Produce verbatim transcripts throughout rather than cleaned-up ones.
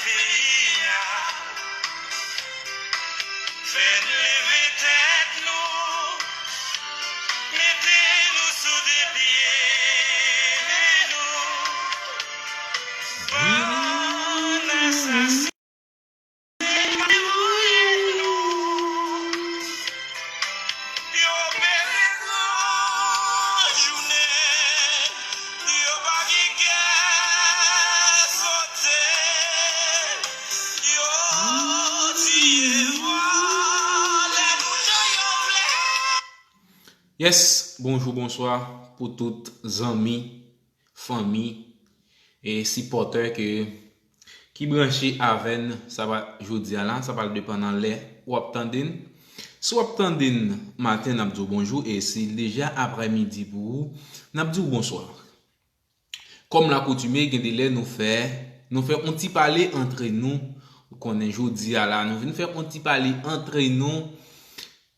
Peyi a, fè n leve tèt nou, mete nou sou de pye nou. Bann asasen. Yes, bonjou, bonswa pou tout zanmi, fanmi e sipòtè ke, ki branche avè n, sa pa jodi a la, sa pral depann nan lè w ap tande n. Si w ap tande n maten, n ap di w bonjou, e si l deja aprèmidi pou ou, n ap di w bonswa. Kòm lakoutume, gen de lè nou fè, nou fè yon ti pale antre nou. Ou konnen jodi a la, nou vin fè yon ti pale antre nou.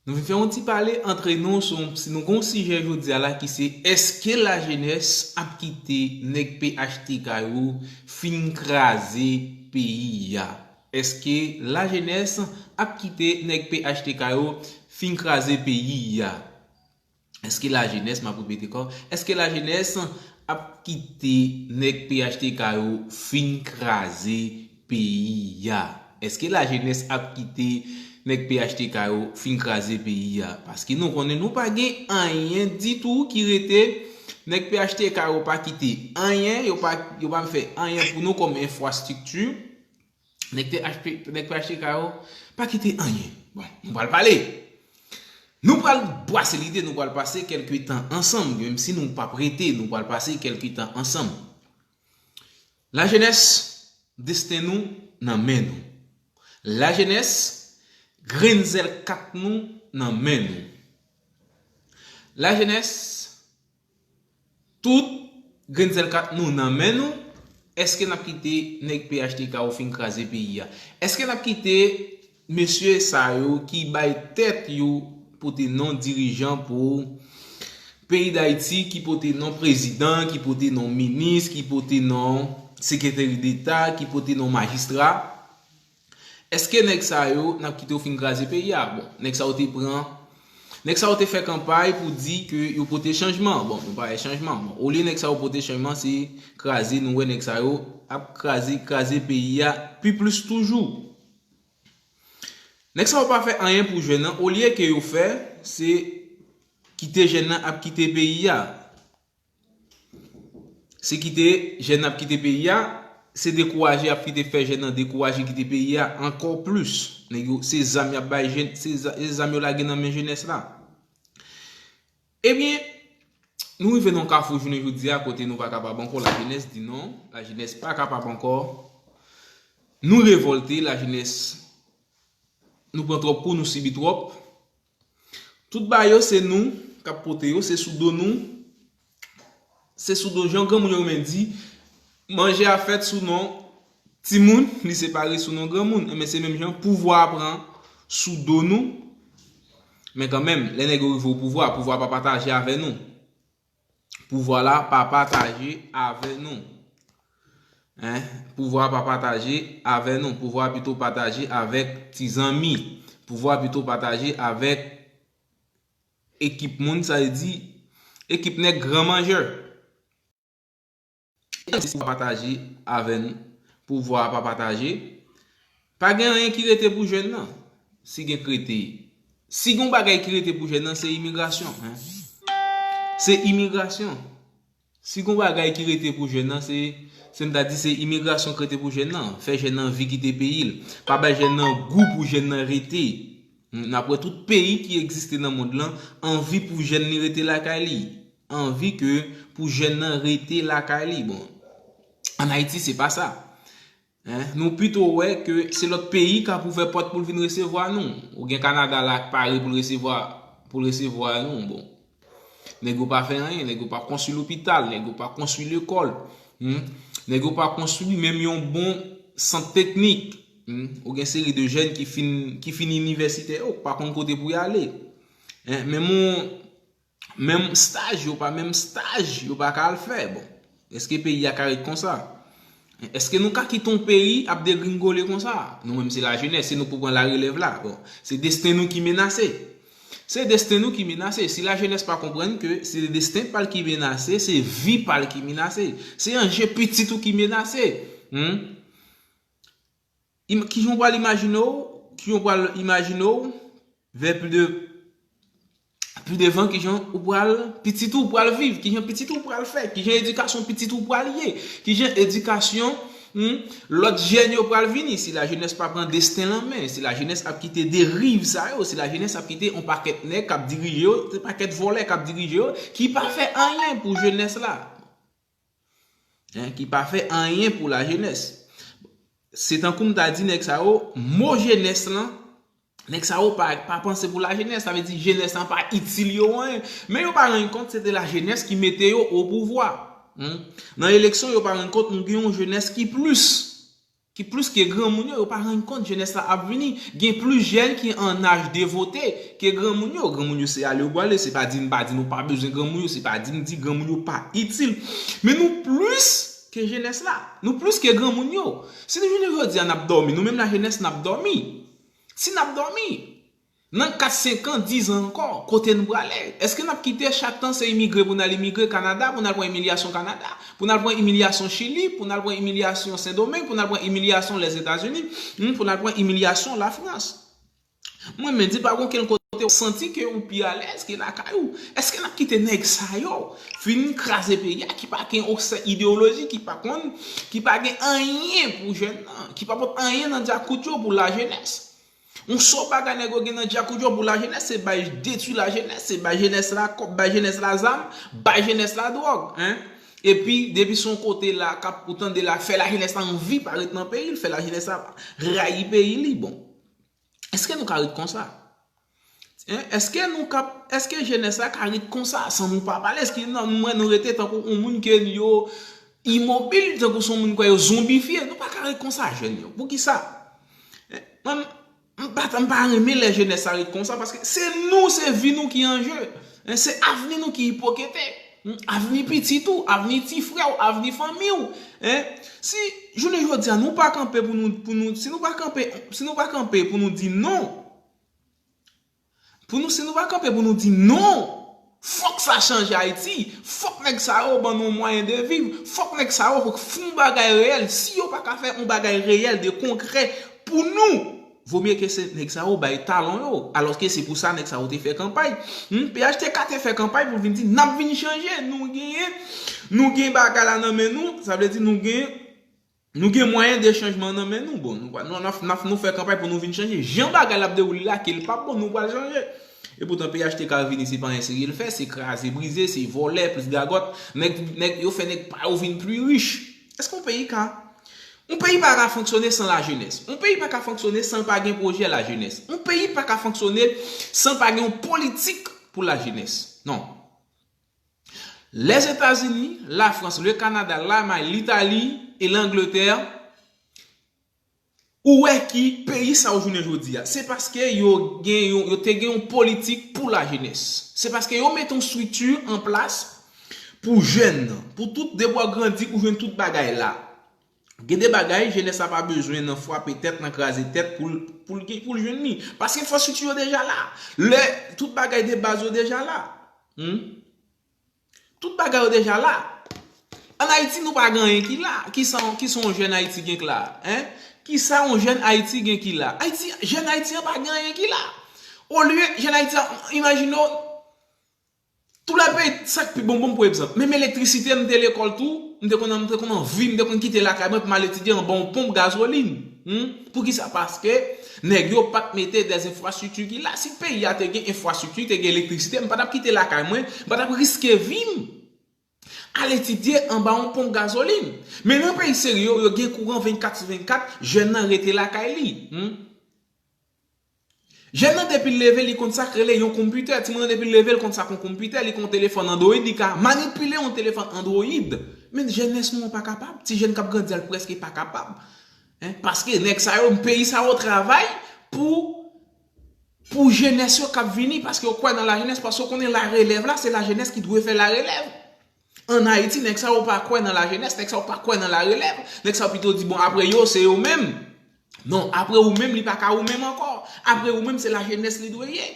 Nou vin fè yon ti pale antre nou sou, si nou gon sijè jodi a la ki se, èske lajenès ap kite nèg P H T K yo fin kraze peyi a? Èske lajenès ap kite nèg P H T K yo fin kraze peyi a? Èske lajenès, m ap repete ankò, èske lajenès ap kite nèg P H T K yo fin kraze peyi a? Èske lajenès ap kite nèg P H T K yo fin kraze peyi a? Paske nou konnen nou pa gen anyen ditou ki rete. Nèg P H T K yo pa kite anyen, yo pa, yo pa fè anyen pou nou kòm enfrastrikti. Nèg P H T K yo pa kite anyen. Bon, nou pral pale. Nou pral brase lide, nou pral pase kèlke tan ansanm, menm si nou p ap rete, nou pral pase kèlke tan ansanm. Lajenès, desten nou nan men nou. Lajenès, grenn zèl kat nou nan men nou. Lajenès, tout grenn zèl kat nou nan men nou, èske n ap kite nèg P H T K yo fin kraze peyi a? Èske n ap kite mesye sa yo ki bay tèt yo pote non dirijan pou peyi Dayiti, ki pote non prezidan, ki pote non minis, ki pote non sekretè deta, ki pote non majistra? Èske nèg sa yo, n ap kite yo fin kraze peyi a? Bon, nèg sa yo te pran, nèg sa yo te fè kanpay pou di ke yo pote chanjman. Bon, nou pa wè chanjman. Bon, olye nèg sa yo pote chanjman, se kraze, nou wè nèg sa yo ap kraze, kraze peyi a pi plis toujou. Nèg sa yo pa fè anyen pou jèn nan, olye ke yo fè, se kite jèn nan ap kite peyi a. Se kite jèn ap kite peyi a, se dekouraje ap kite fè jèn nan dekouraje kite peyi a ankò plis. Nèg yo, se zam y ap bay jèn, se za-, se zam yo lage nan men jenès la. Ebyen, nou rive nan kafou jounen jodi a kote nou pa kapab ankò, lajenès di non, lajenès pa kapab ankò. Nou revòlte, lajenès, nou pran twòp kou, nou sibi twòp. Tout bagay yo se nou k ap pote yo, se sou do nou. Se sou do, jan granmoun yo renmen di, manje a fèt sou non timoun, li separe sou non granmoun. Enben, se menm jan pouvwa a pran sou do nou. Men kanmenm, lè nèg yo rive o pouvwa, pouvwa pa pataje avè nou. Pouvwa la pa pataje avè nou. Hein? Pouvwa pa pataje avè nou. Pouvwa pito pataje avèk ti zanmi. Pouvwa pito pataje avèk ekip moun, sa vle di ekip nèg gran manjè. Pouvwa pataje avè n, pouvwa pa pataje. Pa gen anyen ki rete pou jèn nan. Si gen k rete, si gen yon bagay ki rete pou jèn nan, se imigrasyon, hein. Se imigrasyon. Si gen yon bagay ki rete pou jèn nan, se, se m ta di se imigrasyon k rete pou jèn nan. Fè jèn nan anvi kite peyi l. Pa bay jèn nan gou pou jèn nan rete. N ap wè tout peyi ki egziste nan mond lan anvi pou jèn li rete lakay li. Anvi ke pou jèn nan rete lakay li. Bon, ann Ayiti, se pa sa. Hein? Nou pito wè ke se lòt peyi k ap ouvè pòt pou l vin resevwa nou. Ou gen Kanada la k pare pou l resevwa, pou l resevwa nou. Bon. Nèg yo pa fè anyen, nèg yo pa konstwi lopital, nèg yo pa konstwi lekòl. Hmm? Nèg yo pa konstwi menm yon bon sant teknik. Hmm? Ou gen seri de jèn ki fin, ki fin inivèsitè yo, pa konn kote pou y ale. Hein? Menm yon, menm staj, yo pa, menm staj, yo pa ka al fè. Bon, èske peyi a ka ret konsa? Èske nou ka kite yon peyi ap degringole konsa? Nou menm se lajenès, se nou pou pran larelèv la. Bon, se desten nou ki menase. Se desten nou ki menase. Si lajenès pa konprann ke se desten pa l ki menase, se vi pa l ki menase, se anje pitit ou ki menase. Hmm? Im- Kijan w pral imajine w, kijan w pral imajine w, vè pli de pli devan, kijan ou pral, pitit ou pral viv, kijan pitit ou pral fè, kijan edikasyon pitit ou pral ye, kijan edikasyon, hmm, lòt jèn yo pral vini, si lajenès pa pran desten l an men, si lajenès ap kite deriv sa yo, si lajenès ap kite yon pakèt nèg k ap dirije yo, yon pakèt vòlè k ap dirije yo, ki pa fè anyen pou jenès la. Hein, ki pa fè anyen pou lajenès. Se tankou m ta di nèg sa yo, mo jenès lan, nèg sa yo pa, pa panse pou lajenès, sa vle di jenès lan pa itil yo anyen. Men yo pa rann kont se te lajenès ki mete yo o pouvwa. Hmm? Nan eleksyon, yo pa rann kont nou gen yon jenès ki plis, ki plis ke granmoun yo, yo pa rann kont jenès la ap vini. Gen plis jèn ki an aj de vote ke granmoun yo. Granmoun yo se ale yo prale, se pa di m pa di nou pa bezwen granmoun yo, se pa di m di granmoun yo pa itil. Men nou plis ke jenès la. Nou plis ke granmoun yo. Si nou jounen jodi a n ap dòmi, nou menm lajenès n ap dòmi. Si n ap dòmi, nan kat, senk an, diz an ankò, kote n prale? Èske n ap kite chak tan se imigre pou n al imigre Kanada, pou n al pran imilyasyon Kanada, pou n al pran imilyasyon Chili, pou n al pran imilyasyon Sendomeng, pou n al pran imilyasyon Lèzetazini, hmm, pou n al pran imilyasyon Lafrans? Mwen menm di pa gon kenn kote w santi ke ou pi alèz ke lakay ou. Èske n ap kite nèg sa yo vin kraze peyi a ki pa gen okenn ideyoloji, ki pa konn, ki pa gen anyen pou jèn nan, ki pa pot anyen nan djakout yo pou lajenès? Yon sèl bagay nèg yo gen nan djakout yo pou lajenès, se bay detwi lajenès, se bay jenès la kòb, bay jenès la zam, bay jenès la dwòg, hein? Epi, depi se yon kote la, k ap ou tande la, fè lajenès la anvi pa ret nan peyi l, fè lajenès la rayi peyi li, bon. Èske nou ka ret konsa? Hein? Èske nou ka, èske jenès la ka ret konsa san nou pa pale? Èske nan mwen nou rete tankou yon moun ke yo imobil, tankou se yon moun kwè yo zonbifye? Nou pa ka ret konsa, jèn yo. Poukisa? Hein? Mwen, m pa, m pa renmen lè jenès la ret konsa, paske se nou, se vi nou ki an je. Hein? Se avni nou ki ipokete. Hmm? Avni pitit ou, avni ti frè w, avni fanmi w. Hein? Si jounen jodi a nou pa kanpe pou nou, pou nou, si nou pa kanpe, si nou pa kanpe pou nou di non, pou nou, si nou pa kanpe pou nou di non, fòk sa chanje Ayiti, fòk nèg sa yo ban nou yon mwayen de viv, fòk nèg sa yo fè yon bagay reyèl. Si yo pa ka fè yon bagay reyèl de konkrè pou nou, vomye ke se nèg sa yo bay talon yo, alòske se pou sa nèg sa yo te fè kanpay. Hmm, P H T K te fè kanpay pou l vin di, n ap vin chanje, nou genyen, nou gen bagay la nan men nou, sa vle di nou gen, nou gen mwayen de chanjman nan men nou. Bon, nou, nou, nou, nou, nou fè kanpay pou nou vin chanje. Jan bagay la ap dewoule la, ke l p ap bon, nou pral chanje. Epoutan, P H T K vini, se pa yon serye l fè, se kraze brize, se vòlè, plis gagòt. Nèg, nèg, yo fè nèg pa yo vin pli rich. Èske yon peyi ka Yon peyi pa ka fonksyone san lajenès. Yon peyi pa ka fonksyone san l pa gen pwojè lajenès. Yon peyi pa ka fonksyone san l pa gen yon politik pou lajenès. Non. Lèzetazini, Lafrans, le Kanada, Lamay, Litali e Langletè, ou wè ki peyi sa yo jounen jodi a. Se paske yo gen yon, yo te gen yon politik pou lajenès. Se paske yo mete yon estrikti an plas pou jèn nan, pou tout depi w grandi ou jwenn tout bagay la. Gen de bagay, jenès la pa bezwen nan frape tèt, nan kraze tèt pou l, pou l gen, pou l jwenn li. Paske enfrastrikti yo deja la. Lè tout bagay de baz yo deja la. Hmm? Tout bagay yo deja la. Ann Ayiti, nou pa gen anyen ki la. Ki sa, ki sa yon jèn Ayiti gen ki la? Hein? Ki sa yon jèn Ayiti gen ki la? Ayiti, jèn Ayiti an pa gen anyen ki la. Olye, jèn Ayiti an, imajine w, Tou lè peyi, sa k pi bon, bon, pou egzanp, menm elektrisite, m te lekòl tou, m te konn, m te konn anvi, m te konn kite lakay mwen pou m al etidye anba yon ponp gazolin. Hmm? Poukisa? Paske nèg yo pa t mete dèz enfrastrikti ki la. Si peyi a te gen enfrastrikti, te gen elektrisite, m pa t ap kite lakay mwen, m pa t ap riske vi m al etidye anba yon ponp gazolin. Men nan peyi serye yo, yo gen kouran vennkat sou vennkat, jèn nan rete lakay li. Hmm? Jèn nan depi l leve, li konn sa k rele yon konpitè. Timoun nan depi l leve, l konn sa k yon konpitè, li konn telefòn Android, li ka manipile yon telefòn Android. Men jenès nou an pa kapab. Ti jèn k ap grandi a l prèske pa kapab. Hein? Paske nèg sa yo, peyi sa yo travay pou, pou jenès yo k ap vini, paske yo kwè nan lajenès, paske yo konnen larelèv la, se lajenès ki dwe fè larelèv. Ann Ayiti, nèg sa yo pa kwè nan lajenès, nèg sa yo pa kwè nan larelèv, nèg sa yo pito di, bon, apre yo, se yo menm. Non, apre ou menm, li pa ka ou menm ankò. Apre ou menm, se lajenès li dwe ye.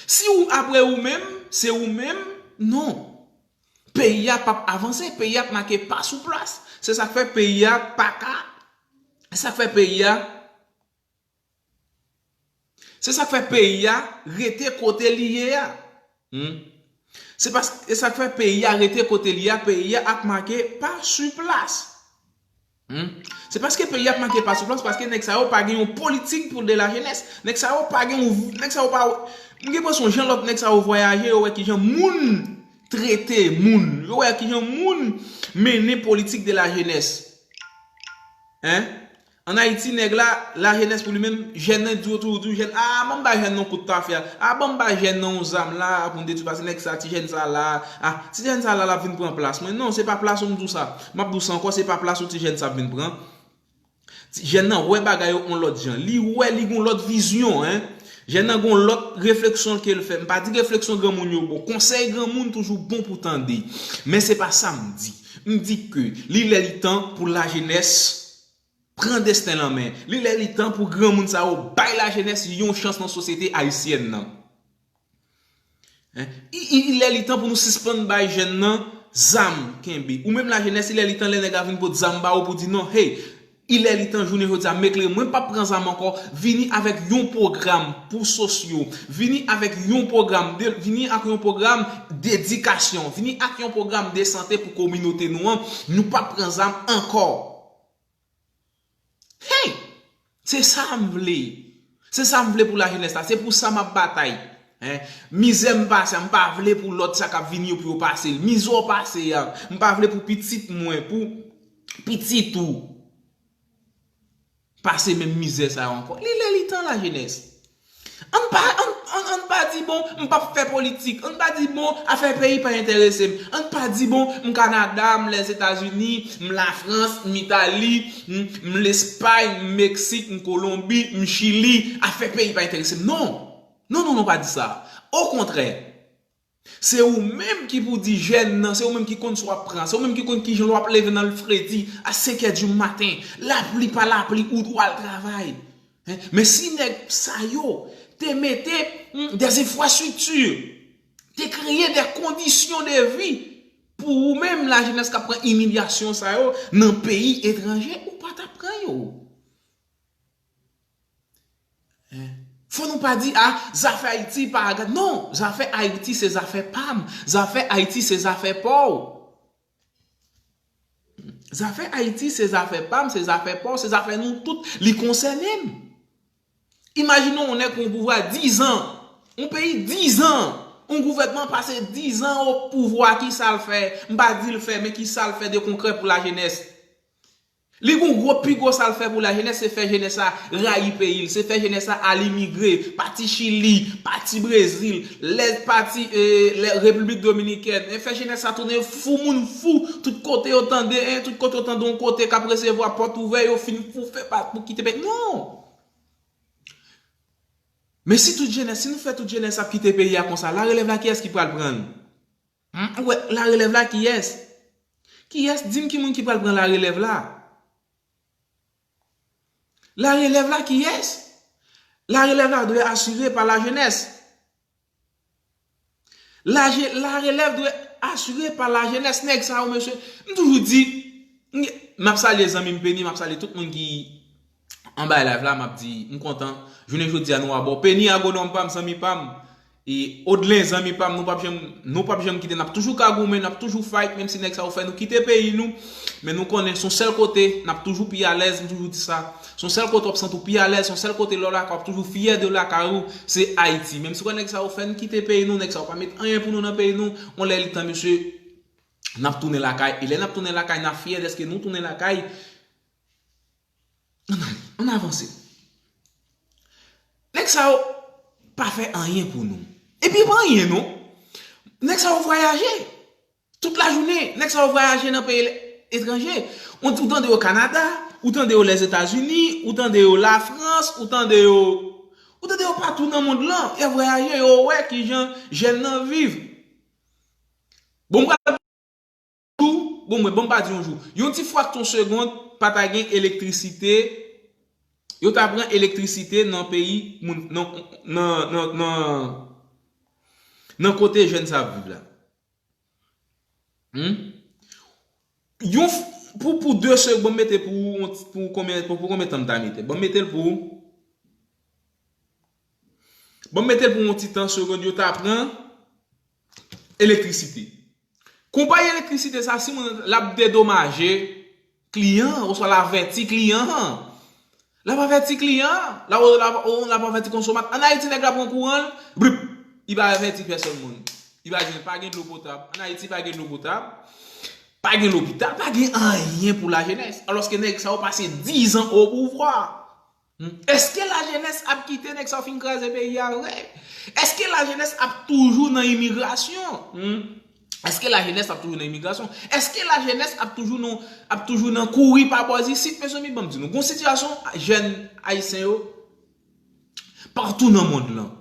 Si ou apre ou menm, se ou menm, non. Peyi a p ap avanse, peyi a ap make pa sou plas. Se sa k fè peyi a pa ka, se sa k fè peyi a Se sa k fè peyi a rete kote li ye a. Hmm. Se pas, se sa k fè peyi a rete kote li a, peyi a ap make pa sou plas. Hmm. Se paske peyi a ap make pa sou plas, paske nèg sa yo pa gen yon politik pou de lajenès. Nèg sa yo pa gen yon, nèg sa yo pa, m gen enpresyon jan lòt nèg sa yo vwayaje, yo wè kijan moun trete moun. Yo wè kijan moun mennen politik de lajenès. Hein? Ann Ayiti, nèg la, lajenès pou li menm, jèn nan di yo toujou, di jèn, a, ban m ba jèn nan kout tafya, a, ban m ba jèn nan yon zam la, pou n detwi, paske nèg sa, ti jèn sa la, a, ti jèn sa la, l ap vin pran plas mwen. Non, se pa plas ou m di w sa. M ap di w sa ankò, se pa plas ou ti jèn sa ap vin pran. Ti jèn nan wè bagay yo yon lòt jan. Li wè, li gon lòt vizyon, hein. Jèn nan gon lòt refleksyon ke l fè. M pa di refleksyon granmoun yo bon. Konsèy granmoun toujou bon pou tande. Men se pa sa m di. M di ke li lè li tan pou lajenès pran desten l an men. Li lè li tan pou granmoun sa yo bay lajenès yon chans nan sosyete ayisyèn nan. Hein? I, i, i lè li tan pou nou sispann bay jèn nan zam kenbe. Ou menm lajenès, i lè li tan lè nèg la vin pot zam ba ou pou di non, hey, i lè li tan jounen jodi a, m eklere, mwen p ap pran zam ankò, vini avèk yon pwogram pou sosyo, vini avèk yon pwogram de, vini ak yon pwogram dedikasyon, vini ak yon pwogram de sante pou kominote nou an, nou p ap pran zam ankò. Hey! Se sa m vle. Se sa m vle pou lajenès la. Se pou sa m ap batay. Hein? Mizè m pase a, m pa vle pou lòt sa k ap vini yo pou yo pase l. Mizè w pase a, m pa vle pou pitit mwen, pou pitit ou pase menm mizè sa yo ankò. Li lè li tan lajenès. Ann pa, ann, ann, ann pa di, bon, m p ap fè politik. Ann pa di, bon, afè peyi pa enterese m. Ann pa di, bon, m Kanada, m Lèzetazini, m Lafrans, m Itali, m, m Lespay, m Meksik, m Kolonbi, m Chili. Afè peyi pa enterese m. Non. Non, non, non, pa di sa. Okontrè, se ou menm ki pou di jèn nan, se ou menm ki konn sa w ap pran, se ou menm ki konn kijan w ap leve nan fredi a senk è di maten, lapli pa lapli, ou dwe al travay. Hein? Men si nèg sa yo te mete, hmm, des infrastructures, te kreye des conditions de vie pou ou menm lajenès k ap pran imilyasyon sa yo nan peyi etranje, ou pa t ap pran yo. Hein? Fò nou pa di, a, zafè Ayiti pa aga-, non, zafè Ayiti se zafè pa m, zafè Ayiti se zafè pa w. Zafè Ayiti se zafè pa m, se zafè pa w, se zafè nou tout, li konsène m. Imajine w, yon nèg pran yon pouvwa dizan, yon peyi dizan, yon gouvènman pase dizan o pouvwa, ki sa l fè? M pa di l fè, men ki sa l fè de konkrè pou lajenès? Li gon gwo, pi gwo sa l fè pou lajenès, se fè jenès sa rayi peyi l, se fè jenès sa al imigre, pati Chili, pati Brezil, lè pati, eh, lè Repiblik Dominikèn, e fè jenès sa tounen fou, moun fou, tout kote yo tande, en, tout kote yo tande yon kote k ap resevwa, pòt ouvè, yo fin fou, fè pa pou kite peyi. Non! Men si tout jenès, si nou fè tout jenès ap kite peyi a konsa, larelèv la kiyès ki pral pran l? Hmm, ou wè, larelèv la kiyès? Kiyès? Di m ki moun ki pral pran larelèv la? Larelèv la kiyès? Larelèv la dwe asire pa lajenès. Laje-, larelèv dwe asire pa lajenès. Nèg sa yo, mesye, m toujou di, m, m ap salye zanmi m Peni, m ap salye tout moun ki anba live la, m ap di, m kontan. Jounen jodi a, nou abò. Peni, agwonòm pa m, zanmi pa m. E Odlen, zanmi pa m, nou p ap janm, nou p ap janm kite. N ap toujou ka goumen, n ap toujou fight, menm si nèg sa yo fè nou kite peyi nou. Men nou konnen, se yon sèl kote, n ap toujou pi alèz, m toujou di sa. Se yon sèl kote w ap santi w pi alèz, se yon sèl kote lè w lakay, w ap toujou fyè de lakay ou, se Ayiti. Menm si w wè nèg sa yo fè n kite peyi nou, nèg sa yo pa met anyen pou nou nan peyi nou, yon lè li tan, mesye, n ap tounen lakay. E lè n ap tounen lakay, n ap fyè dèske nou tounen lakay. Ann ale, ann avanse. Nèg sa yo pa fè anyen pou nou. Epi pa anyen non. Nèg sa yo vwayaje. Tout lajounen, nèg sa yo vwayaje nan peyi etranje. Ou, ou tande yo Kanada, ou tande yo Lèzetazini, ou tande yo Lafrans, ou tande yo, ou tande yo patou nan mond lan. Y ap vwayaje, yo wè kijan jèn nan viv. Bon, m pral Bon, mwen, bon, m pa di yon jou. Yon ti fraksyon segonn, pa ta gen elektrisite. Yo ta pran elektrisite nan peyi, moun, nan, nan, nan, nan, nan kote jèn sa ap viv la. Hmm? Yon f- pou, pou de segonn, ban m mete pou, pou konbyen, pou, pou konbyen tan m ta mete? Ban m mete l pou, ban m mete l pou yon ti tan segonn, yo ta pran elektrisite. Konpayi elektrisite sa, si moun l ap dedomaje kliyan an, oswa l avèti kliyan an, l ap avèti kliyan an, l ap, l ap, l ap avèti konsomatè. Ann Ayiti, nèg la pran kouran l, blip, li pa avèti pèsòn moun. Li pa gen, pa gen dlo potab. Ann Ayiti, pa gen dlo potab. Pa gen lopital, pa gen anyen pou lajenès. Alòske nèg sa yo pase diz an o pouvwa. Hmm. Èske lajenès ap kite nèg sa yo fin kraze peyi a vre? Èske lajenès ap toujou nan imigrasyon? Hmm. Èske lajenès ap toujou nan imigrasyon? Èske lajenès ap toujou nan, ap toujou nan kouri pa bò isit? Mezanmi, ban m di nou, gon sitiyasyon jèn ayisyen yo patou nan mond lan.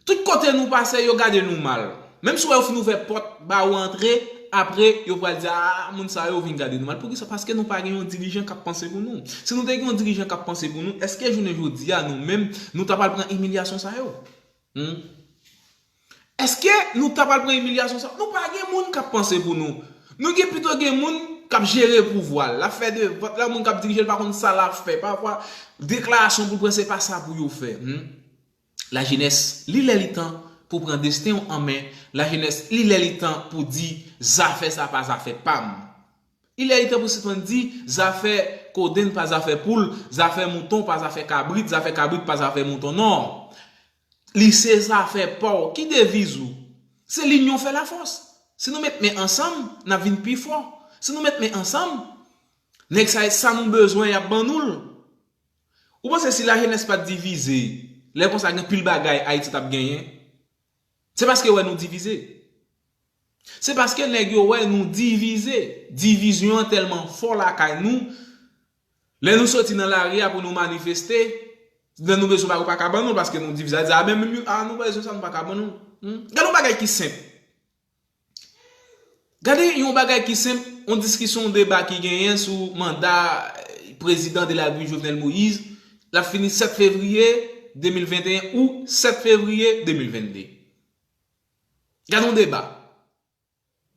Tout kote nou pase, yo gade nou mal. Menm si w wè yo fin ouvè pòt ba ou antre, apre, yo pral di, "Ah, moun sa yo vin gade nou mal." Poukisa? Paske nou pa gen yon dirijan k ap panse pou nou. Si nou te gen yon dirijan k ap panse pou nou, èske jounen jodi a, nou menm, nou ta pral pran imilyasyon sa yo? Hmm? Èske nou ta pral pran imilyasyon sa yo? Nou pa gen moun k ap panse pou nou. Nou gen pito gen moun k ap jere pouvwa l. L ap fè de vant la, moun k ap dirije l pa konn sa l ap fè. Pafwa, deklarasyon pou l pran, se pa sa pou yo fè. Hmm? Lajenès, li lè li tan pou pran desten w an men. Lajenès, li lè li tan pou di, "Zafè sa pa zafè pa m." Li lè li tan pou sispann di, "Zafè kodenn pa zafè poul, zafè mouton pa zafè kabrit, zafè kabrit pa zafè mouton." Non. Li se zafè pa w. Ki deviz ou? Se linyon fè lafòs. Si nou met men ansanm, n ap vin pi fò. Si nou met men ansanm, nèg sa, sa nou bezwen, y ap ban nou l. Ou panse si lajenès pa t divize, lè konsa gen pil bagay Ayiti t ap genyen? Se paske yo wè nou divize. Se paske nèg yo wè nou divize. Divizyon an tèlman fò lakay nou, lè nou soti nan lari a pou nou manifeste, lè nou bezwen bagay, yo pa ka ban nou l paske nou divize. Sa di, "A, men, men, a, nou bezwen sa, nou pa ka ban nou." Hmm? Gade yon bagay ki senp. Gade yon bagay ki senp, yon diskisyon, yon deba ki genyen sou manda, eh, prezidan de la Repiblik Jovenel Moïse, l ap fini sèt fevriye de mil venteyen ou sèt fevriye de mil vennde. Gade yon deba.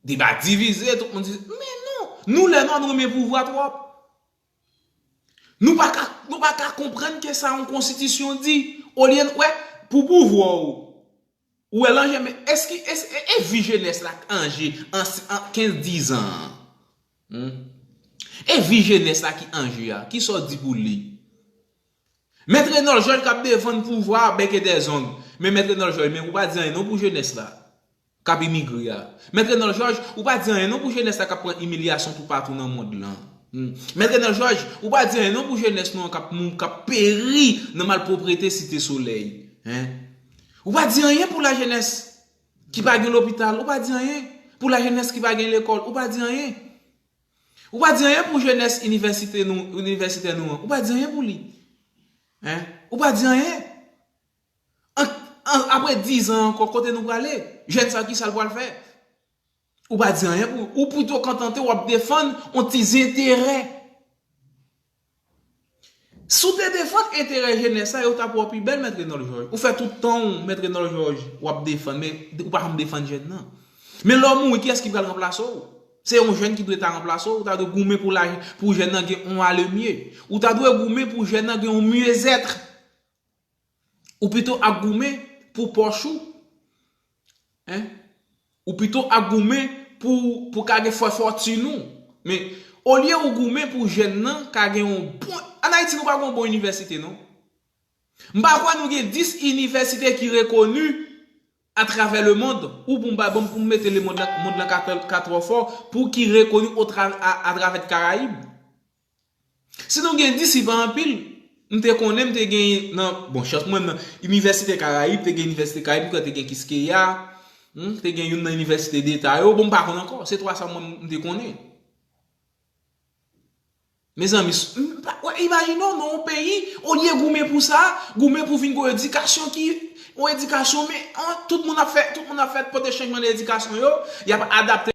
Deba divize, tout moun di, "Men non, nou lè nwa nou renmen pouvwa twòp." Nou pa ka, nou pa ka konprann ke sa yon konstitisyon di. Olye n wè, pou pouvwa w, ou wè l an je, men èske, èske, e, e vi jenès la k an je an, an kenz, diz an? Hmm? E vi jenès la ki an je a, kisa w di pou li? Mèt Renòl Jòj k ap defann pouvwa a bèk e dè zong. Men Mèt Renòl Jòj, men ou pa di anyen non pou jenès la k ap imigre a. Mèt Renòl Jòj, ou pa di anyen non pou jenès la k ap pran imilyasyon toupatou nan mond lan. Hmm. Mèt Renòl Jòj, ou pa di anyen non pou jenès nou an k ap, mou-, k ap peri nan malpwoprete Site Solèy. Hein? Ou pa di anyen pou lajenès ki pa gen lopital, ou pa di anyen. Pou lajenès ki pa gen lekòl, ou pa di anyen. Ou pa di anyen pou jenès inivèsite nou, inivèsitè nou an. Ou pa di anyen pou li. Hein? Ou pa di anyen. An, an, apre diz an ankò, kote nou prale? Jèn sa, kisa l pral fè? Ou pa di anyen pou, ou pito kontante w ap defann yon ti enterè. Si w te defann enterè jenès sa, yo t ap wè w pi bèl, Mèt Renòl Jòj. Ou fè tout tan w, Mèt Renòl Jòj, w ap defann, men ou pa janm defann jèn nan. Men lè w mouri, kiyès ki pral ranplase w? Se yon jèn ki dwe ta ranplase w. Ou ta dwe goumen pou la, pou jèn nan gen yon alemye. Ou ta dwe goumen pou jèn nan gen yon myezèt. Ou pito ap goumen pou pòch ou. Hein? Ou pito ap goumen pou, pou ka gen fè fòtin ou. Men, olye ou goumen pou jèn nan ka gen yon bon, ann Ayiti, nou pa gen yon bon inivèsite, non. M pa kwè nou gen dis inivèsite ki rekoni atravè lemond. Ou pou m ba, bon, pou m mete lemond lan, mond lan ka, ka twò fò, pou ki rekoni otra-, a, atravè Karayib. Si nou gen dis, li pa anpil. M te konnen, m te gen nan, bon, chans mwen, nan Inivèsite Karayib, te gen Inivèsite Karayib, m kwè te gen Kiskeya, hmm, te gen youn nan inivèsite deta yo, bon, m pa konn ankò, se twa sa mwen m te konnen. Mezanmi, s-, m pa, wè, imajine w nan yon peyi, olye goumen pou sa, goumen pou vin gon edikasyon ki, yon edikasyon, men, an, tout moun ap fè, tout moun ap fè pote chanjman nan edikasyon yo, y ap adapte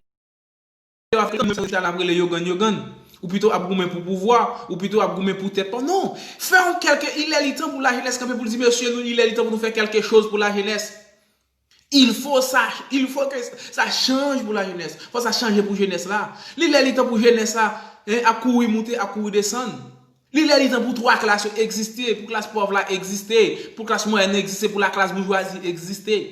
yo ap rele, yo ap rele yogann, yogann. Ou pito ap goumen pou pouvwa, ou pito ap goumen pou tèt pa w. Non, fè yon kèlke, il est le temps pou lajenès kanpe pou l di, mesye, nou, il est le temps pou nou fè kèlke choz pou lajenès. Il faut ça, il faut que ça change pou lajenès. Fò sa chanje pou jenès la. Il est le temps pou jenès la, hein, ap kouri moute, ap kouri desann. Il est le temps pou twa klas yo egziste, pou klas pòv la egziste, pou klas mwayèn egziste, pou laklas boujwazi egziste.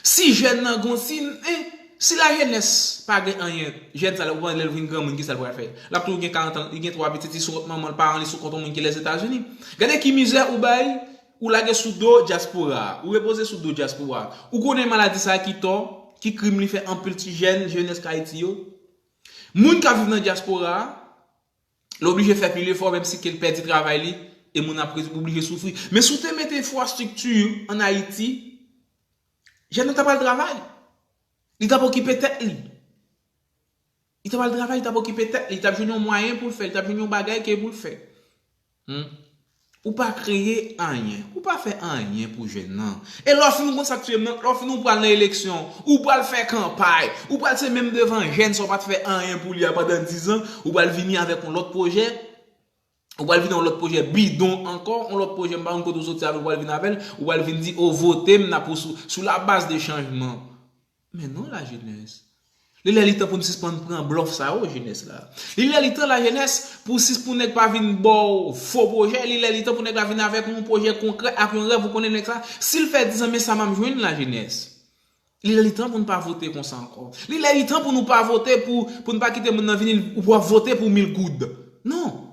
Si jèn nan gon, si, hein, si lajenès pa gen anyen, jèn sa la, ou panse lè l vin granmoun, kisa l pral fè? L ap toujou gen karant an, li gen twa pitit, li sou kont manman l, paran li sou kont yon moun ki Lèzetazini. Gade ki mizè ou bay, ou lage sou do dyaspora a, ou repoze sou do dyaspora a. Ou konnen maladi sa a ki tò, ki krim li fè anpil ti jèn, jenès Ayiti yo. Moun k ap viv nan dyaspora a, l oblije fè pil efò, menm si ke l pèdi travay li, e moun ap oblije soufri. Men si w te mete enfrastrikti an Ayiti, jèn nan ta pral travay. Li t ap okipe tèt li. Li t ap al travay, li t ap okipe tèt li, li t ap jwenn yon mwayen pou l fè, li t ap jwenn yon bagay ke pou l fè. Hmm? Ou pa kreye anyen, ou pa fè anyen pou jèn nan. E lè w fin konn sa k touye m nan, lè w fin ou pral nan eleksyon, ou pral fè kanpay, ou pral se menm devan jèn sa w pa t fè anyen pou li a pandan diz an, ou pral vini avèk yon lòt pwojè, ou pral vini yon lòt pwojè bidon ankò, yon lòt pwojè m pa konn kote w soti avè l, ou pral vin avè l, ou pral vin di, o, vote m, n ap sou, sou la baz de chanjman. Men non, lajenès. Li lè li tan pou n sispann pran blòf sa yo, jenès la. Li lè li tan, lajenès, pou sis, pou nèg pa vin ba w fo pwojè, li lè li tan pou nèg la vin avèk yon pwojè konkrè, ak yon rèv, ou konnen nèg sa, si l fè diz an, men sa m ap jwenn, lajenès. Li lè li tan pou n pa vote konsa ankò. Li lè li tan pou nou pa vote pou, pou n pa kite moun nan vini, ou pou ap vote pou mil goud. Non.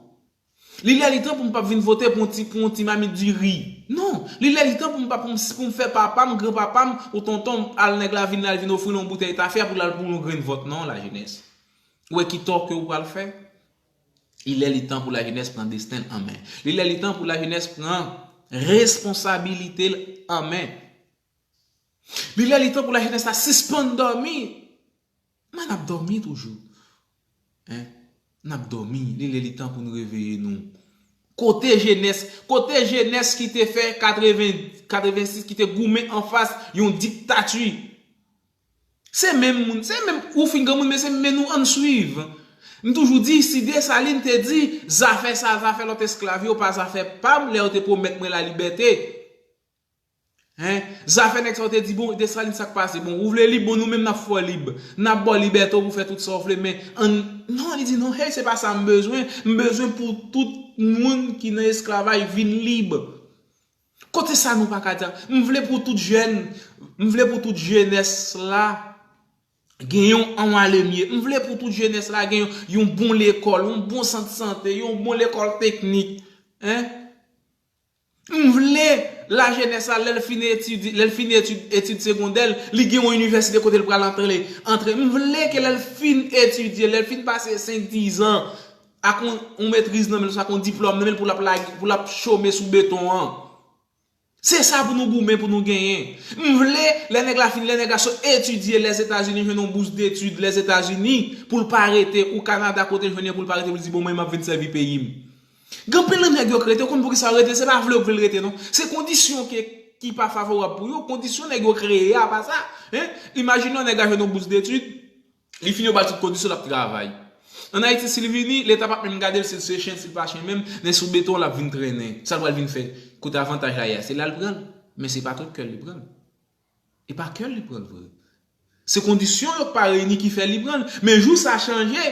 Li lè li tan pou m p ap vin vote pou yon ti, pou yon ti mamit diri. Non, li lè li tan pou m p ap, pou m, pou m fè papa m, granpapa m, ou tonton m, al nèg la vin, al vin ofri l yon boutèy tafya pou l al pou yon grenn vòt. Non, lajenès. Ou wè ki tò ke ou pral fè? Li lè li tan pou lajenès pran desten l an men. Li lè li tan pou lajenès pran responsabilite l an men. Li lè li tan pou lajenès la sispann dòmi. Men n ap dòmi toujou. Hein? N ap dòmi. Li lè li tan pou n reveye nou. Kote jenès, kote jenès ki te fè katreven, katrevensis, ki te goumen anfas yon diktati? Se menm moun, se menm, ou fin granmoun, men se men nou ann swiv. M toujou di, si Desalin te di, zafè sa, zafè lòt esklav yo, pa zafè pa m, lè yo te pwomèt mwen lalibète. Hein? Zafè nèg sa yo te di, bon, Desalin, sa k pase? Bon, ou vle lib, bon, nou menm n ap fè w lib. N ap ba w libète w pou fè tout sa w vle, men ann, non, li di, non, hey, se pa sa m bezwen. M bezwen pou tout moun ki nan esklavaj vin lib. Kote sa nou pa ka di? M vle pou tout jèn, m vle pou tout jenès la gen yon anwa lemye. M vle pou tout jenès la gen yon, yon bon lekòl, yon bon sant sante, yon bon lekòl teknik. Hein? M vle lajenès la, lè l fin etidye, lè l fin etid, etid segondè l, li gen yon inivèsite kote l pral antre, antre. M vle ke lè l fin etidye, lè l fin pase senk, diz an, ak yon, yon metriz nan men l, oswa ak yon diplòm nan men l pou l ap lage, pou l ap chome sou beton an. Se sa pou nou goumen, pou nou genyen. M vle, lè nèg la fin, lè nèg la sot etidye Lèzetazini, jwenn yon bous detid Lèzetazini, pou l pa rete, ou Kanada, kote l jwenn yon, pou l pa rete, pou l di, bon, mwen, m ap vin sèvi peyi m. Gen anpil nan nèg yo k rete, ou konn poukisa yo rete? Se pa vle yo k vle l rete, non. Se kondisyon ke, ki pa favorab pou yo, kondisyon nèg yo kreye a pa sa. Hein? Imajine yon nèg la jwenn yon bous detid, li fini yo ba l tout kondisyon, l ap travay. Ann Ayiti, si l vini, Leta p ap menm gade l si l se chen, si l pa chen menm, men sou beton l ap vin trennen. Sa l pral vin fè? Kote avantaj la ye a, se la l pran l. Men se pa tout kè l li pran l. E pa kè l li pran l vre. Se kondisyon yo k pa reyini ki fè li pran l. Men jou sa chanje,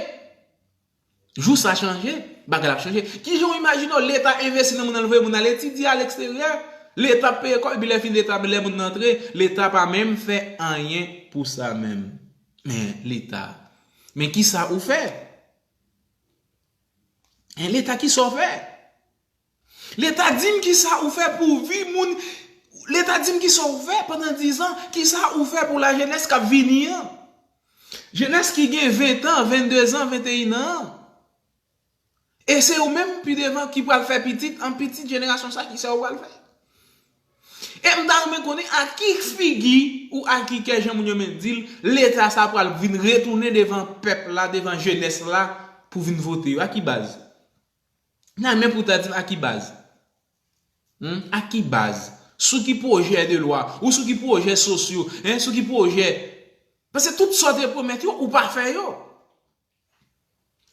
jou sa chanje, bagay la ap chanje. Kijan w imajine w Leta envesti nan moun nan, l voye moun al etidye a leksteryè, Leta ap peye kòb, epi lè fini Leta, lè moun nan antre, Leta pa menm fè anyen pou sa menm. Men Leta, men kisa ou fè? Hein, Leta, kisa w fè? Leta, di m kisa ou fè pou vi moun. Leta, di m kisa ou fè pandan diz an, kisa ou fè pou lajenès k ap vini an? Jenès ki gen ven tan, vennde zan, venteyen an. E se ou menm pi devan ki pral fè pitit an pitit jenerasyon sa, kisa ou pral fè? E m ta renmen konnen a ki figi ou a ki kè, jan moun yo menm di l, Leta sa pral vin retounen devan pèp la, devan jenès la, pou vin vote yo. A ki baz? Nan men pou ta di m a ki baz? Hmm? A ki baz? Sou ki pwojè de lwa? Ou sou ki pwojè sosyo? Hein? Sou ki pwojè? Paske tout sa w te pwomèt yo, ou pa fè yo.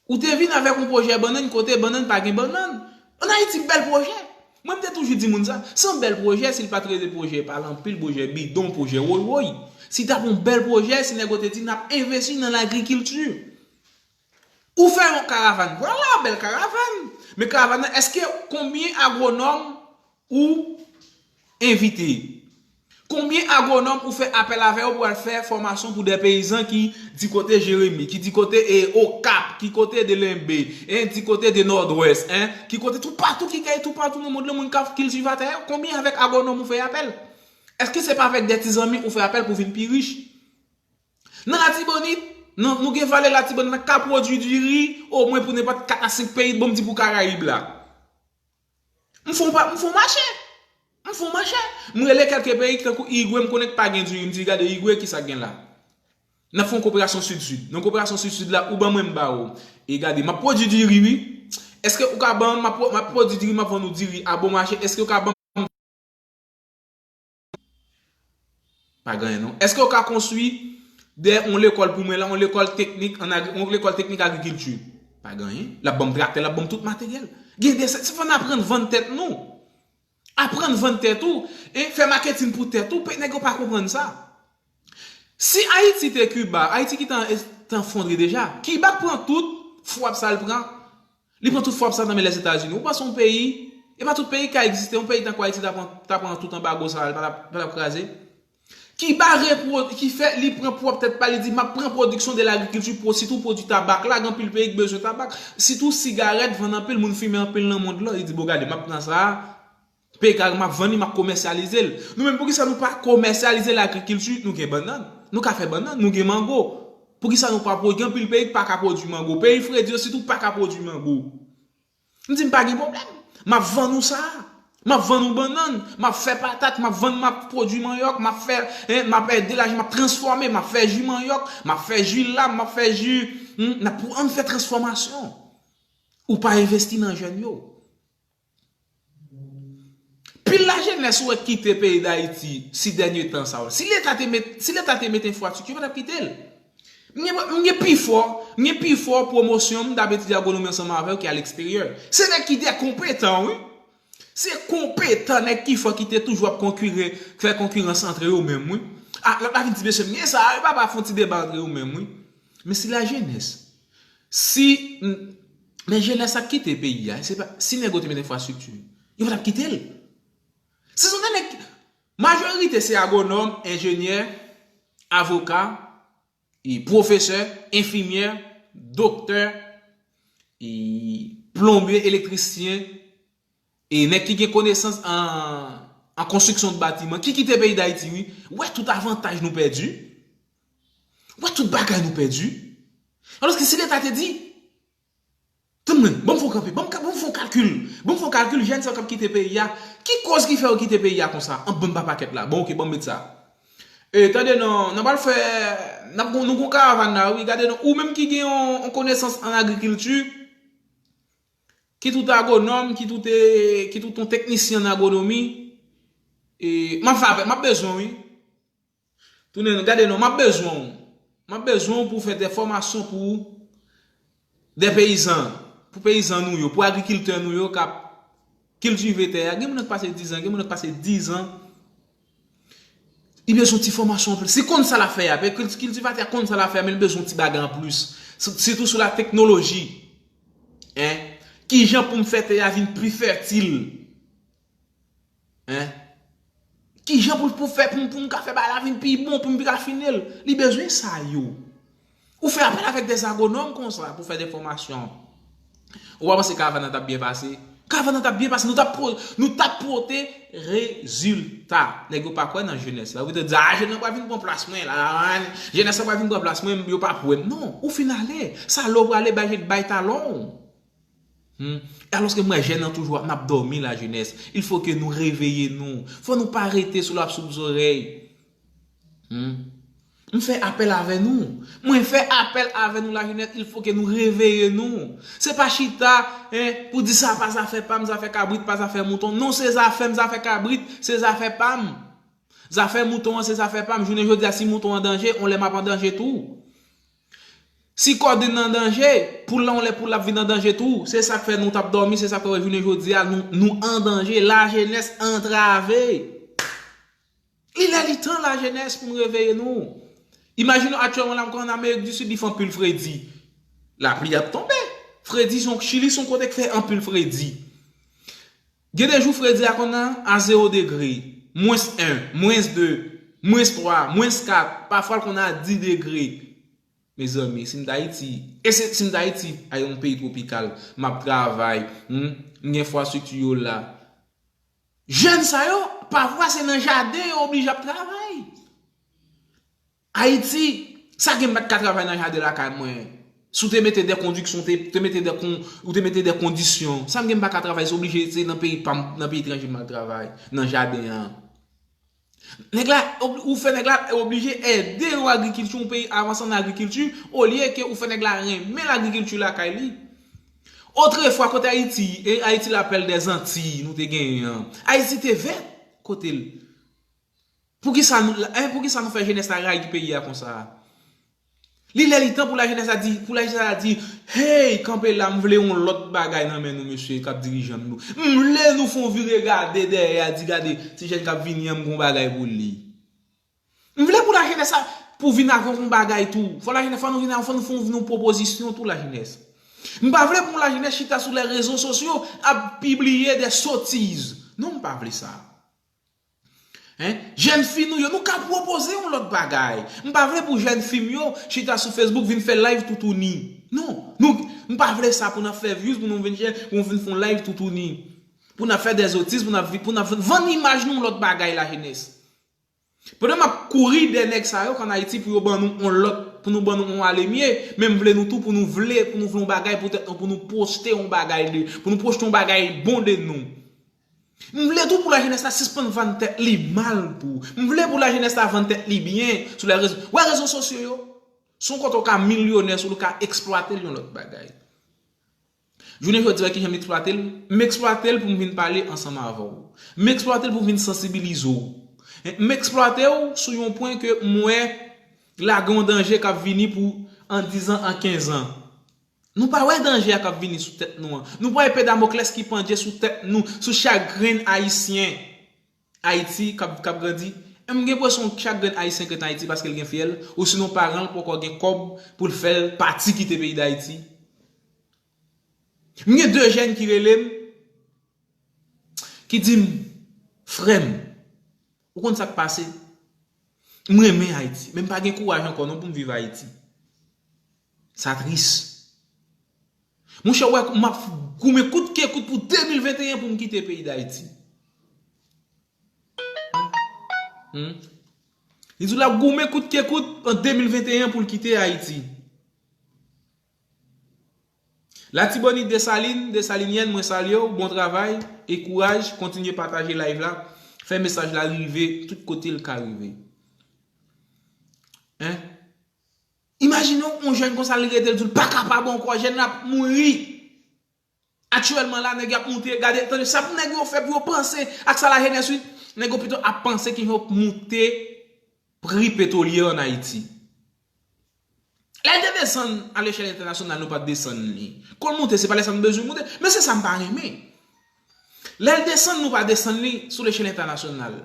Ou te vin avèk yon pwojè bannann kote bannann pa gen bannann. Ann Ayiti, bèl pwojè. Mwen, m te toujou di moun sa. Se yon bèl pwojè, si l pa t rele pwojè pale anpil, pwojè bidon, pwojè woywoy. Si t ap yon bèl pwojè, si nèg yo te di n ap envesti nan lagrikilti. Ou fè yon karavàn. Vwala, bèl karavàn. Men karavàn nan, èske konbyen agwonòm ou envite? Konbyen agwonòm ou fè apèl avè yo pou al fè fòmasyon pou de peyizan ki di kote Jeremi, ki di kote e, Okap, ki kote de Lenbe, en, di kote de Nòdwès, en, ki kote toupatou, ki kay toupatou nan mond lan, moun k ap kiltive atè yo? Konbyen avèk agwonòm ou fè apèl? Èske se pa avèk de ti zanmi ou fè apèl pou vin pi rich? Nan Latibonit, nan, nou gen vale Latibonit la ka pwodui diri omwen pou nenpòt kat a senk peyi, bon, m di pou Karayib la. M fè yon pa, m fè yon mache. M fè yon mache. M rele kèlke peyi tankou Igwe, m konnen k pa gen diri, m di, "Gade Igwe, kisa k gen la?" N ap fè yon koperasyon sid-sid. Nan koperasyon sid-sid la, ou ban mwen, m ba ou. E gade, m ap pwodui diri, wi. Èske ou ka ban m, m ap pwo-, m ap pwodui diri, m ap vann ou diri a bon mache, èske ou ka ban m? Pa gen anyen, non. Èske ou ka konstwi de yon lekòl pou mwen la, yon lekòl teknik an agri-, yon lekòl teknik agrikilti? Pa gen anyen. L ap ban m traktè, l ap ban m tout materyèl. Gen de, se, se fò n aprann vann tèt nou. Aprann vann tèt ou, e fè maketin pou tèt ou, pe-, nèg yo pa konprann sa. Si Ayiti te Kiba, Ayiti ki te, te efondre deja. Kiba pran tout fwap sa l pran. Li pran tout fwap sa nan men Lèzetazini. Ou panse yon peyi, e pa tout peyi ka egziste, yon peyi tankou Ayiti ta pran, ta pran tout anbago sa, li pa t ap, pa t ap kraze? Kiba repwo-, ki fè li pran pwòp tèt pa li, di, "M ap pran pwodiksyon de lagrikilti, pou, sitou pwodui tabak la, gen anpil peyi ki bezwen tabak, sitou sigarèt, vann anpil, moun fimen anpil nan mond lan." Li di, "Bon, gade, m ap pran sa a, peyi Karayib, m ap vann li, m ap komèsyalize l." Nou menm, poukisa nou pa komèsyalize lagrikilti? Nou gen bannann, nou ka fè bannann, nou gen mango. Poukisa nou pa pwodui? Gen anpil peyi ki pa ka pwodui mango. Peyi fredi yo sitou pa ka pwodui mango. M di, "M pa gen pwoblèm. M ap vann ou sa a. M ap vann ou bannann. M ap fè patat, m ap vann, m ap pwodui manyòk, m ap fè, en, m ap, eh, delaje, m ap transfòme, m ap fè ji manyòk, m ap fè ji lam, m ap fè ji, hmm, n ap, ann fè transfòmasyon." Ou pa envesti nan jèn yo. Pil lajenès ou wè kite peyi Dayiti si dènye tan sa yo. Si Leta te met, si Leta te met enfrastrikti, yo pa t ap kite l. M gen, m gen pi fò, m gen pi fò pwomosyon m t ap etidye agwonomi ansanm avè yo ki al eksteryè. Se nèg ki de konpetan, wi. Se konpetan, nèg ki fò ki te toujou ap konkire, fè konkirans antre yo menm, wi. A, lòt la vin di, "Mesye, m gen sa, wi, papa, fè yon ti deba antre yo menm, wi." Men si lajenès, si, m, men jenès ap kite peyi a, se pa, si nèg yo te met enfrastrikti, yo pa t ap kite l. Se son de nèg, majorite se agwonòm, enjenyè, avoka, e pwofesè, enfimyè, doktè, e plonbye, elektrisyen, e nèg ki gen konesans an, an konstriksyon de batiman, ki kite peyi Dayiti, wi. Ou wè tout avantaj nou pèdi. Ou wè tout bagay nou pèdi. Alòske si Leta te di, tann mwen, ban m fè yon kanpe, ban m ka, ban m fè yon kalkil, ban m fè yon kalkil, jèn sa k ap kite peyi a, ki koz ki fè yo kite peyi a konsa? An, ban m pa pakèt la. Bon, oke, ban m met sa. E, tande non, n ap al fè, n ap gon, nou gon karavàn la, wi, gade non, ou menm ki gen yon, yon konesans an agrikilti, ki tout agwonòm, ki tout, e, ki tout yon teknisyen an agwonomi, e, m ap fè apèl, m ap bezwen w, wi. Tounen, gade non, m ap bezwen w. M ap bezwen w pou fè de fòmasyon pou de peyizan, pou peyizan nou yo, pou agrikiltè nou yo k ap kiltive tè a. Gen moun nan k pase diz an, gen moun nan k pase diz an. Li bezwen ti fòmasyon anpil. Si konn sa l ap fè a, kiltivatè a konn sa l ap fè a, men li bezwen ti bagay anplis. Si-, sitou sou la teknoloji. En? Kijan pou m fè tè a vin pi fètil? En? Kijan pou, pou fè, pou, pou m ka fè bagay la vin pi bon, pou m pi rafine l? Li bezwen sa yo. Ou fè apèl avèk de agwonòm konsa pou fè de fòmasyon. Ou pa panse karavàn nan t ap byen pase? Karavàn nan t ap byen pase, nou t ap po-, nou t ap pote rezilta. Nèg yo pa kwè nan jenès la. Ou te di, "A, jenès la pral vin pran plas mwen la, jenès la pral vin pran plas mwen," yo pa kwè. Non, ou fin ale. Sa lè w prale bay, bay talon. Hmm. E alòske m wè jèn nan toujou ap, n ap dòmi, lajenès. Il faut que nous réveillons nous. Fò nou pa rete sou lap soup zòrèy. Hmm. M fè apèl avè nou. Mwen fè apèl avè nou, lajenès. Il faut que nous réveillons nous. Se pa chita, en, pou di sa pa zafè pa m, zafè kabrit, pa zafè mouton. Non, se zafè m, zafè kabrit, se zafè pa m. Zafè mouton an se zafè pa m. Jounen jodi a, si mouton an danje, on lè m ap an danje tou. Si kòden nan danje, poul lan on lè poul la ap vin an danje tou. Se sa k fè nou t ap dòmi, se sa k fè jounen jodi a nou, nou an danje. Lajenès antrave. Li lè li tan lajenès pou nou reveye nou. Imajine w aktyèlman la, m kwè an Amerik di Sid, li fè anpil fredi. Lapli ap tonbe. Fredi, se yon, Chili se yon kote k fè anpil fredi. Gen de jou fredi a konn a zewo degre, mwens en, mwens de, mwens twa, mwens kat, pafwa l konn a dis degre. Mezanmi, si m t Ayiti, e se, si m t Ayiti, a yon peyi twopikal, m ap travay, hmm, m gen enfrastrikti yo la. Jèn sa yo, pafwa se nan jaden yo oblije ap travay. Ayiti, sa gen m pa t ka travay nan jaden lakay mwen. Si w te mete de kondiksyon, te, te mete de kon, ou te mete de kondisyon. Sa m gen m pa ka travay, se oblije se nan peyi pa m, nan peyi etranje m al travay, nan jaden an. Nèg la, ob- ou fè nèg la oblije ede yon agrikilti, yon peyi avanse an agrikilti, olye ke ou fè nèg la renmen lagrikilti lakay li. Otrefwa, kote Ayiti, e Ayiti la pèl dè Zantiy, nou te genyen an. Ayiti te vèt, kote l. Poukisa nou, eh, poukisa nou fè jenès la rayi peyi a konsa? Li lè li tan pou lajenès la di, pou lajenès la di, hey, kanpe la, m vle yon lòt bagay nan men nou, mesye k ap dirije m nou. M vle nou fè yon vire gade dèyè a, di gade, ti jèn k ap vini an, m gen yon bagay pou li. M vle pou lajenès la, pou vin avè yon bagay tou. Fò lajenès, fò nou vin, fò nou fè yon, yon pwopozisyon tou, lajenès. M pa vle pou lajenès chita sou lè rezo sosyo ap pibliye de sotiz. Non, m pa vle sa. Hein? Jèn fi nou yo, nou ka pwopoze yon lòt bagay. M pa vle pou jèn fi m yo chita sou Facebook vin fè live toutouni. Non, nou, m pa vle sa pou n ap fè views, pou nou vin jèn, pou nou vin fè yon live toutouni. Pou n ap fè de sotiz, pou n ap vi- pou n ap vann imaj nou yon lòt bagay, lajenès. Pandan m ap kouri dèyè nèg sa yo k ann Ayiti pou yo ban nou yon lòt, pou nou ban nou yon alemye, men m vle nou tou pou nou vle, pou nou vle yon bagay pou tèt nou, pou nou pwojte yon bagay de, pou nou pwojte yon bagay bon de nou. M vle tou pou lajenès la sispann vann tèt li mal tou. M vle pou lajenès la vann tèt li byen sou lè rezo. Wè rezo sosyo yo? Se yon kote w ka milyonè sou l, ou ka eksplwate l yon lòt bagay. Jounen jodi a, kijan m eksplwate l? M eksplwate l pou m vin pale ansanm avè w. M eksplwate l pou m vin sansibilize w. M eksplwate w sou yon pwen ke m wè lage yon danje k ap vini pou an diz an, an kenz an. Nou pa wè danje a k ap vini sou tèt nou an. Nou pa wè epe Damòklès ki pandye sou tèt nou, sou chak grenn Ayisyen Ayiti k ap, k ap grandi. E m gen enpresyon chak grenn Ayisyen k ret an Ayiti paske l gen fyèl, osinon paran l poko gen kòb pou l fè l pati kite peyi Dayiti. M gen de jèn ki rele m, ki di m, frè m, ou konn sa k pase? M renmen Ayiti, men m pa gen kouraj ankò non pou m viv Ayiti. Sa tris. Monchè, w wè, m ap goumen kout ke kout pou de mil venteyen pou m kite peyi Dayiti. Hmm. Li di w l ap goumen kout ke kout an de mil venteyen pou l kite Ayiti. Latibonit, Desalin, Desalinyèn, mwen salye w, bon travay e kouraj, kontinye pataje live la, fè mesaj la rive tout kote l ka rive. Hein? Imajine w, yon jèn konsa li rete, l di l pa kapab ankò, jèn nan ap mouri. Aktyèlman la, nèg y ap moute, gade, tande sa pou nèg yo fè pou yo panse ak sa lajenès, wi. Nèg yo pito ap panse kijan yo moute pri petwolye an Ayiti. Lè l te desann a lechèl entènasyonal, nou pa t desann li. Kon l moute, se pa lè sa nou bezwen moute. Men se sa m pa renmen. Lè l desann, nou pa desann li sou lechèl entènasyonal.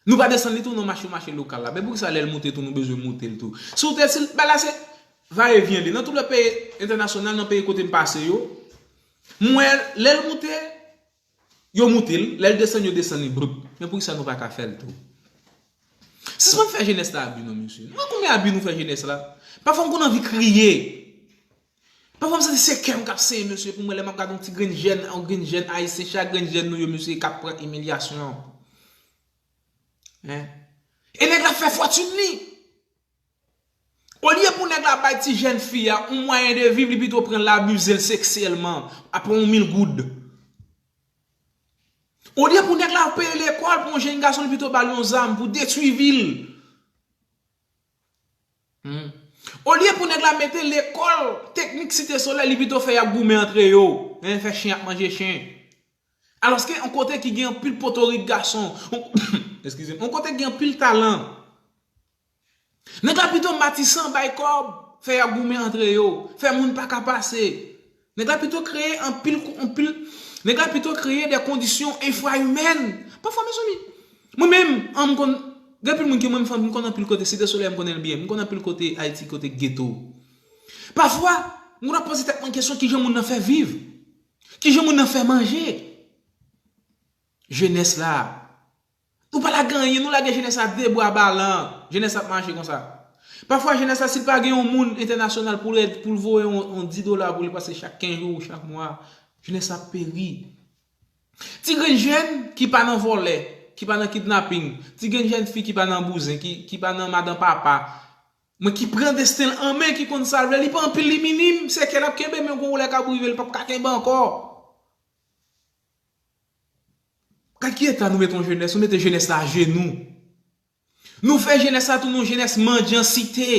Nou pa desann li tou nan mache, mache lokal la. Men poukisa lè l moute tou, nou bezwen moute l tou? Si w te, si l, bagay la se va e vyen li. Nan tout lòt peyi entènasyonal, nan peyi kote m pase yo, m wè lè l moute, yo moute l, lè l desann, yo desann li, bloup. Men poukisa nou pa ka fè l tou? Sispann fè jenès la abi non, mesye. Nou wè konbyen abi nou fè jenès la? Pafwa m konn anvi kriye. Pafwa m santi se kè m k ap senyen, mesye, pou m wè lè m ap gade yon ti grenn jèn, yon grenn jèn ayisyen, chak grenn jèn nou yo, mesye, k ap pran imilyasyon. Hein? E nèg la fè fòtin li. Olye pou nèg la bay ti jèn fi a yon mwayen de viv, li pito pran l abize l seksyèlman, ap pran yon mil goud. Olye pou nèg la peye lekòl pou yon jèn gason, li pito ba l yon zam pou detwi vi l. Hmm. Olye pou nèg la mete lekòl teknik Site Solèy, li pito fè y ap goumen antre yo. Hein, fè chen ap manje chen. Alòske yon kote ki gen anpil potorik gason, yon, Eskize m. Yon kote ki gen anpil talan. Nèg la pito matisan bay kòb, fè y ap goumen antre yo, fè moun pa ka pase. Nèg la pito kreye anpil, anpil, nèg la pito kreye de kondisyon enfrayimèn. Pafwa, mezanmi, mwen menm, an, m konn, gen anpil moun ki mwen, m konn anpil kote, Site Solèy, m konnen l byen, m konn anpil kote Ayiti, kote geto. Pafwa, mwen ap poze tèt mwen kesyon, kijan moun nan fè viv? Kijan moun nan fè manje? Jenès la, nou pa lage anyen, nou lage jenès la de bra balan. Jenès la ap mache konsa. Pafwa, jenès la, si l pa gen yon moun entènasyonal pou l, pou l voye yon, yon dis dola pou li pase chak kenz jou ou chak mwa, jenès la ap peri. Ti grenn jèn ki pa nan vòlè, ki pa nan kidnaping, ti grenn jèn fi ki pa nan bouzen, ki, ki pa nan madan papa, men ki pran desten l an men, ki konn sa l vle, li pa anpil, li minim, se kè l ap kenbe, men gon lè k ap rive, li p ap ka kenbe ankò. Gad ki eta nou mete yon jenès, nou mete jenès la ajenou. Nou fè jenès la tounen yon jenès mandyansite.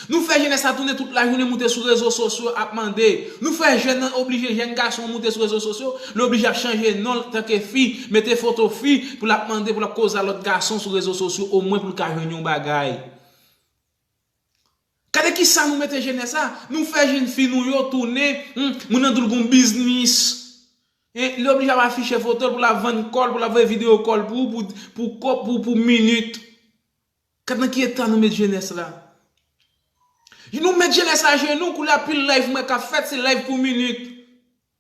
Nou fè jenès la tounen tout lajounen moute sou rezo sosyo ap mande. Nou fè jèn nan oblije, jèn gason moute sou rezo sosyo, li oblije ap chanje non l tanke fi, mete foto fi pou l ap mande, pou l ap koze a lòt gason sou rezo sosyo, omwen pou l ka jwenn yon bagay. Gade kisa nou mete jenès la. Nou fè jèn fi nou yo tounen, hmm, moun nan di l gon biznis. E, li oblije ap afiche foto l pou l ap vann kò l, pou l ap voye videyo kò l pou, pou, pou, pou, pou, pou minit. Gad nan ki eta nou met jenès la. Nou met jenès la ajenou, koulye a pil live mwen k ap fèt, se live pou minit.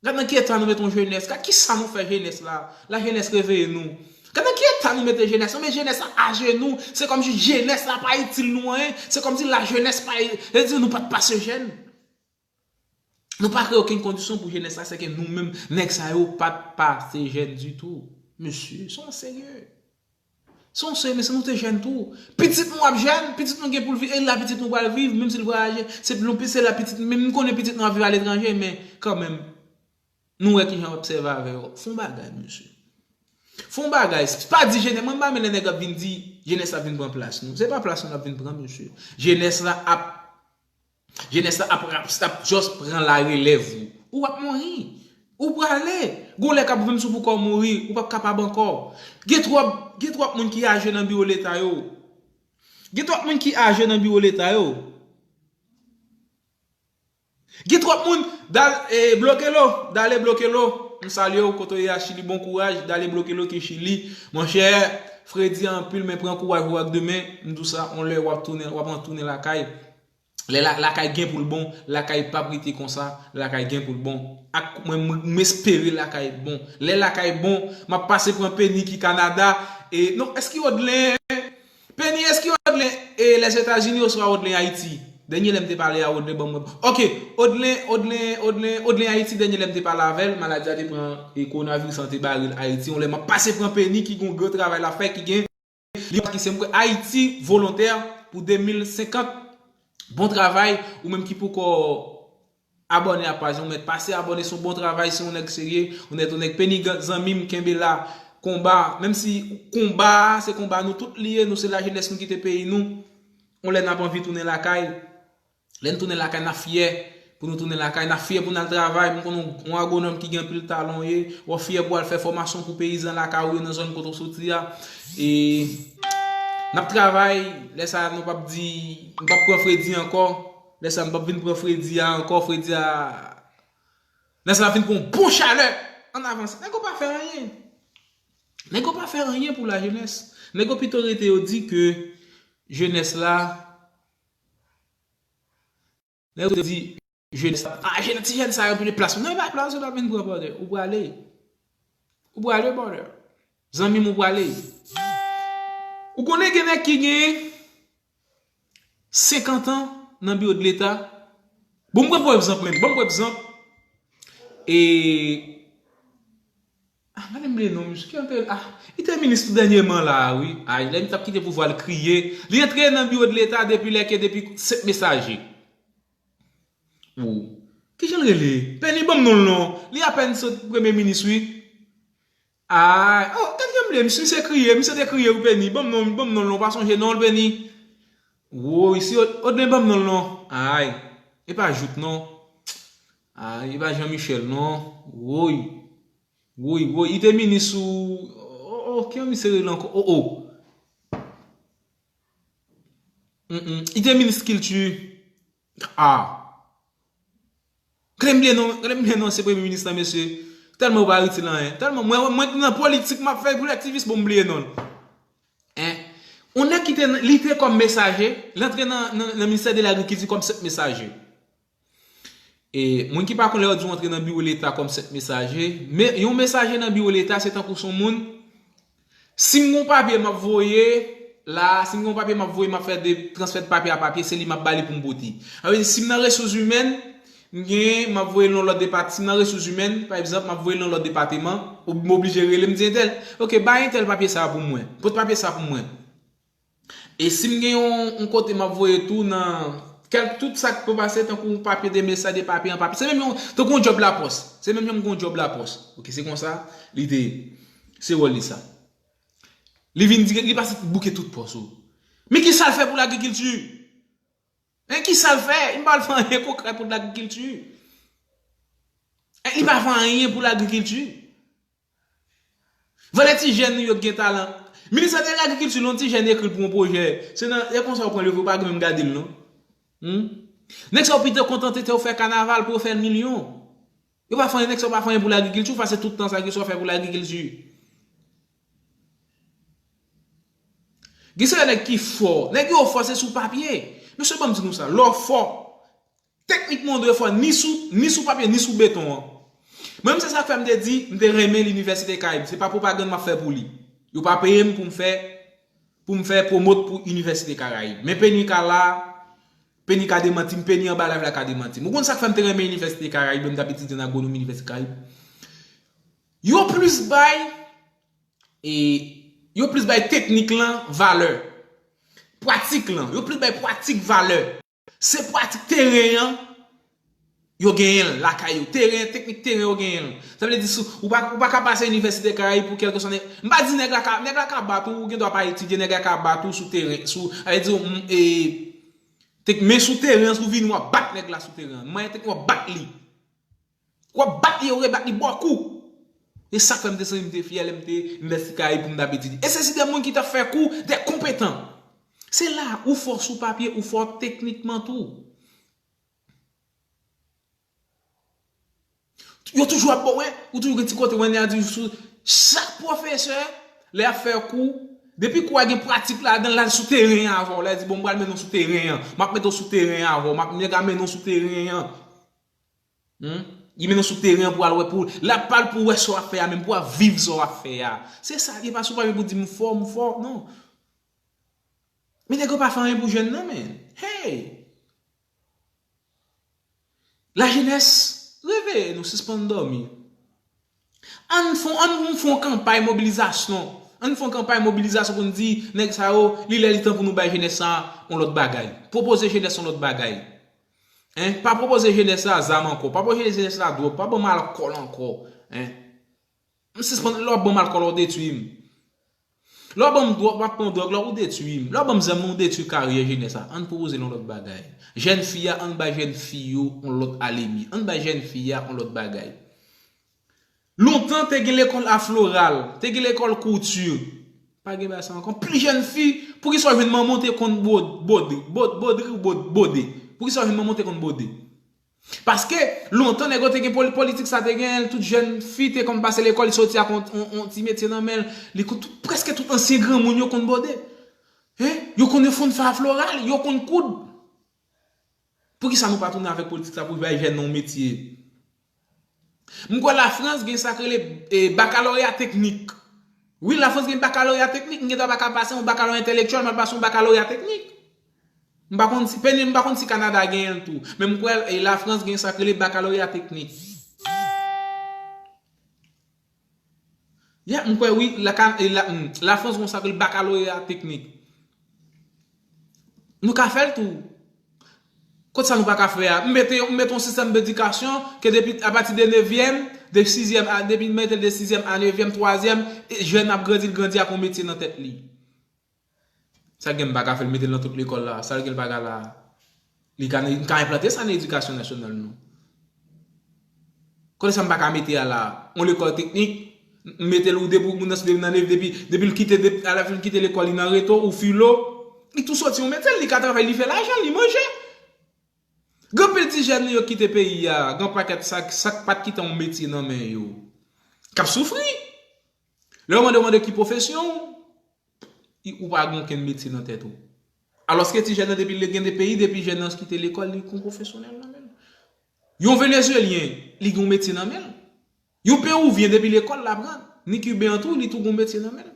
Gad nan ki eta nou met yon jenès. Gad kisa nou fè jenès la. Lajenès reveye nou. Gad nan ki eta nou mete jenès. Nou met jenès la ajenou. Se kòmsi jenès la pa itil nou anyen. Se kòmsi lajenès pa, se di nou pa t pase jèn. Nou pa kreye okenn kondisyon pou jenès la, sèke nou menm, nèg sa yo pa t pase jèn ditou. Mesye, se yon serye. Se yon serye, mesye, nou te jèn tou. Pitit nou ap jèn, pitit nou gen pou l viv, e la pitit nou pral viv, menm si l vwayaje, se pli, se la pitit, menm m konnen pitit nou ap viv aletranje, men kanmenm, nou wè kijan w ap sèvi avè yo. Fè yon bagay, mesye. Fè yon bagay. Pa di jenès, mwen m pa renmen lè nèg ap vin di, jenès la vin pran plas nou. Se pa plas nou l ap vin pran, mesye. Jenès la ap Jenès la ap, ap, ap just pran larelèv ou. Ou ap mouri. Ou prale. Gon lè k ap vin sou pou kò w mouri. Ou p ap kapab ankò. Gen twòp, gen twòp moun ki aje nan biwo leta yo. Gen twòp moun ki aje nan biwo leta yo. Gen twòp moun, dal, e, Blokelo, Dale Blokelo. M salye w, kote w ye a Chili, bon kouraj, Dale Blokelo ki Chili. Monchè, fredi anpil, men pran kouraj ou ak demen. M di w sa, on lè w ap tounen, w ap tounen lakay. Lè la, lakay gen pou l bon, lakay p ap rete konsa, lakay gen pou l bon. Ak mwen, mwen, m espere lakay bon. Lè lakay bon, m ap pase pran Penny ki Kanada. E, non, èske Odlen, Penny, èske Odlen, e, Lèzetazini oswa Odlen Ayiti? Dènye lè m te pale a Odlen, ban mwen. Ok, Odlen, Odlen, Odlen, Odlen Ayiti, dènye lè m te pale avè l, maladi a te pran, e, kowonaviris lan te bare l Ayiti. On lè m ap pase pran Penny ki gon gran travay l ap fè, ki gen Li pa ki se m kwè Ayiti volontè pou de mil senkant. Bon travay, ou menm ki poko abòne a paj lan, ou mèt pase abòne, se yon bon travay, se yon nèg serye, ou nèt, yon nèg Penny, zanmi m, kenbe la, konba, menm si konba a, se konba nou tout li ye, nou se lajenès nou kite peyi nou, yon lè n ap anvi tounen lakay. Lè n tounen lakay, n ap fyè pou nou tounen lakay, n ap fyè pou n al travay. M konnen yon, yon agwonòm ki gen anpil talan w ye, w ap fyè pou w al fè fòmasyon pou peyizan lakay ou yo nan zòn kote w soti a. E n ap travay, lè sa a nou p ap di, nou p ap pran fredi ankò. Lè sa a nou p ap vin pran fredi a ankò, fredi a, lè sa a vin pran yon bon chalè. Ann avanse. Nèg yo pa fè anyen. Nèg yo pa fè anyen pou lajenès. Nèg yo pito rete yo di ke jenès la, Lè yo te di, jenès la, ah, jenès, ti jèn sa yo, pile plas. Non, e pa plas, ou ta vin pran, brother. Ou prale. Ou prale, brother. Zanmi m, ou prale. Ou konnen gen nèg ki gen senkant an nan biwo de leta. Bon, m pran pou egzanp menm. Bon, m pran egzanp. E Ah, gade m bliye non misye. Ki anpil? Ah, li te minis tou dènyèman la a, wi. Ay, lè li t ap kite pouvwa, l kriye. Li antre nan biwo de leta depi lè ke, depi Sent Mesaje. Ou. Kijan l rele? Penny, ban m non l non. Li apèn sot premye minis, wi. Ay, oh, gade jan m bliye. Misye, misye kriye, misye te kriye, wi, Penny. Ban m non, ban m non l non. Pa sonje non l, Penny. Woy, si Od-, Odlen ban m non l non. Ay, e pa Jouthe non. Ay, e pa Jean Michel non. Woy. Woy, woy, li te minis sou, oh, oh, Ki yon misye rele ankò? Oh, oh. Mm, mm. Li te minis kilti. Ah. Gade m bliye non, gade m bliye non, se premye minis lan, mesye. Tèlman yo pa itil anyen. Tèlman mwen, mwen nan politik, m ap fè pou aktivis, bon, m bliye non l. Hein? Yon nèg ki te, li te kòm mesaje, li antre nan, nan, nan ministè de lagrikilti kòm senp mesaje. E moun ki pa konn, lè yo di w antre nan biwo leta kòm senp mesaje, men yon mesaje nan biwo leta, se tankou se yon moun, si m gen yon papye m ap voye, la, si m gen yon papye m ap voye, m ap fè de transfè de papye a papye, se li m ap ba li pou m pote. Sa vle di, si m nan resous imèn, m gen, m ap voye l nan lòt depatman, si m nan resous imèn, pa egzanp, m ap voye l nan lòt depatman, ou m oblije rele m di entèl, ok, bay entèl papye sa a pou mwen, pot papye sa a pou mwen. E si m gen yon, yon kote m ap voye tou nan kèk tout sa k pou pase, tankou papye de mesaj, de papye an papye. Se menm yon, tankou yon djòb lapòs. Se menm jan m gen yon djòb lapòs. Ok, se konsa li te ye. Se wòl li sa. Li vin di, li pase bouke tout pòs ou. Men ki sa l fè pou lagrikilti? Hein, ki sa l fè? Li pa fè anyen konkrè pou lagrikilti. Hein, li pa fè anyen pou lagrikilti. Valè ti jèn nou yo ki gen talan. Ministè de lagrikilti, lè yon ti jèn ekri l pou yon pwojè, se nan, e konsa yo pran l, yo pa menm gade l non. Hmm? Nèg sa yo pito kontante te yo fè kanaval pou yo fè milyon. Yo pa fè anyen, nèg sa yo pa fè anyen pou lagrikilti, ou pase tout tan sa ki sa yo fè pou lagrikilti. Gen seri nèg ki fò, nèg yo fò se sou papye. Mesye, ban m di nou sa, lè w fò, teknikman, w dwe fò ni sou, ni sou papye, ni sou beton an. Mwen menm, se sa k fè m te di, m te renmen Linivèsite Karayib. Se pa pwopagann m ap fè pou li. Yo pa peye m pou m fè, pou m fè pwomot pou Inivèsite Karayib. Men Penika la, Penika demanti m, Peni anba live la ka demanti m. Ou konn sa k fè m te renmen Inivèsite Karayib, lè m t ap etidye nan agwonomi Inivèsite Karayib? Yo plis bay, e, yo plis bay teknik lan valè. Pratik lan, yo plis bay pratik valè. Se pratik teren an, yo genyen l lakay yo. Teren, teknik teren yo genyen l. Sa vle di, si ou pa, ou pa ka pase Inivèsite Karayib pou kèlkeswa nèg. M pa di nèg la ka, nèg la ka bat ou, ou gen dwa pa etidye, nèg la ka bat ou sou teren, sou, sa vle di, m, e, tek, men sou teren an, si w vini, w ap bat nèg la sou teren an. Manyen teknik, w ap bat li. W ap bat li, yo rebat li bòkou. E sa k fè m te santi m te fyè lè m te Inivèsite Karayib pou m t ap etidye. E se si de moun ki t ap fè kou, de konpetan. Se la, ou fò sou papye, ou fò teknikman tou. Yo toujou ap ba w, ou toujou gen ti kote, w ap di sou chak pwofesè, lè y ap fè kou, depi kou a gen pratik ladan l, l al sou teren an avè w, lè l di, bon, m pral mennen w sou teren an, m ap mete w sou teren an avè w, m ap, nèg la mennen w sou teren an. Hmm? Li mennen w sou teren an pou al wè, pou l ap pale pou w wè sa w ap fè a, menm pou w ap viv sa w ap fè a. Se sa l ye, pa sou papye pou di m fò, m fò, non. Men nèg yo pa fè anyen pou jèn nan, men. Hey! Lajenès, reveye nou, sispann dòmi. Ann fè, ann nou fè yon kanpay mobilizasyon. Ann fè yon kanpay mobilizasyon pou n di, nèg sa yo, li lè li tan pou nou bay jenès sa yon lòt bagay. Pwopoze jenès yon lòt bagay. Hein? Pa pwopoze jenès la zam ankò. Pa pwopoze jenès la dwòg. Pa ban m alkòl ankò. Hein? M sispann, lè w ap ban m alkòl, w ap detwi m. Lè w ap ban m dwòg, w ap pran dwòg la, ou detwi m. Lè w ap ban m zam nan, ou detwi karyè jenès la. Ann pwopoze l yon lòt bagay. Jèn fi a, ann bay jèn fi yo yon lòt alebye. Ann bay jèn fi a yon lòt bagay. Lontan, te gen lekòl a floral, te gen lekòl kouti. Pa gen bagay sa ankò. Plis jèn fi, poukisa w jwenn manman w te konn bod-, bodri, bod-, bodri ou bod-, bode? Poukisa w jwenn manman w te konn bode? Paske, lontan, nèg yo te gen poli-, politik sa te gen, tout jèn fi te konn pase lekòl, li soti ak on, on, on ti metye nan men l, li konn tout, prèske tout ansyen granmoun yo konn bode. Hein? Yo konn fon fè a floral, yo konn koud. Poukisa nou pa tounen avèk politik sa pou bay jèn nan yon metye? M kwè Lafrans gen sa k rele, e, bakaloreya teknik. Wi, Lafrans gen bakaloreya teknik, m gentan pa ka pase yon bakaloreya entèlektyèl, m al pase yon bakaloreya teknik. M pa konn si, peni, m pa konn si Kanada genyen l tou. Men m kwè, e, Lafrans gen sa k rele bakaloreya teknik. Ya, m kwè wi, la, Ka-, e, la, hmm, Lafrans gen sa k rele bakaloreya teknik. Nou ka fè l tou. Kot sa nou pa ka fè a? M mete, m mete yon sistèm dedikasyon ke depi, apati de nevyèm, de sizyèm a, depi m mete l de sizyèm a nevyèm, twazyèm, e jèn ap grandi, l grandi ak yon metye nan tèt li. Sa l gen m pa ka fè l, mete l nan tout lekòl la. Sa l gen l pa ka la. Li ka, m ka enplante sa nan edikasyon nasyonal nou. Kote sa m pa ka mete a la? Yon lekòl teknik, Mete l ou depi moun nan sou depi nan leve, depi, depi l kite, depi, a la fin kite lekòl, li nan reto, ou filo. Li tou soti yon metye, li ka travay, li fè lajan, li manje. Gen anpil ti jèn nou yo kite peyi a, gen pakèt sa, sa k pa t kite yon metye nan men yo. K ap soufri. Lè yo mande, yo mande ki pwofesyon w, i- ou pa gen okenn metye nan tèt ou. Alòske ti jèn nan depi l gen de peyi, depi jèn nan kite lekòl, li gen yon pwofesyonèl nan men l. Yon Venezyelyen, li gen yon metye nan men l. Yon Pewouvyen depi lekòl l aprann, ni Kiben an tou, li tou gen yon metye nan men l.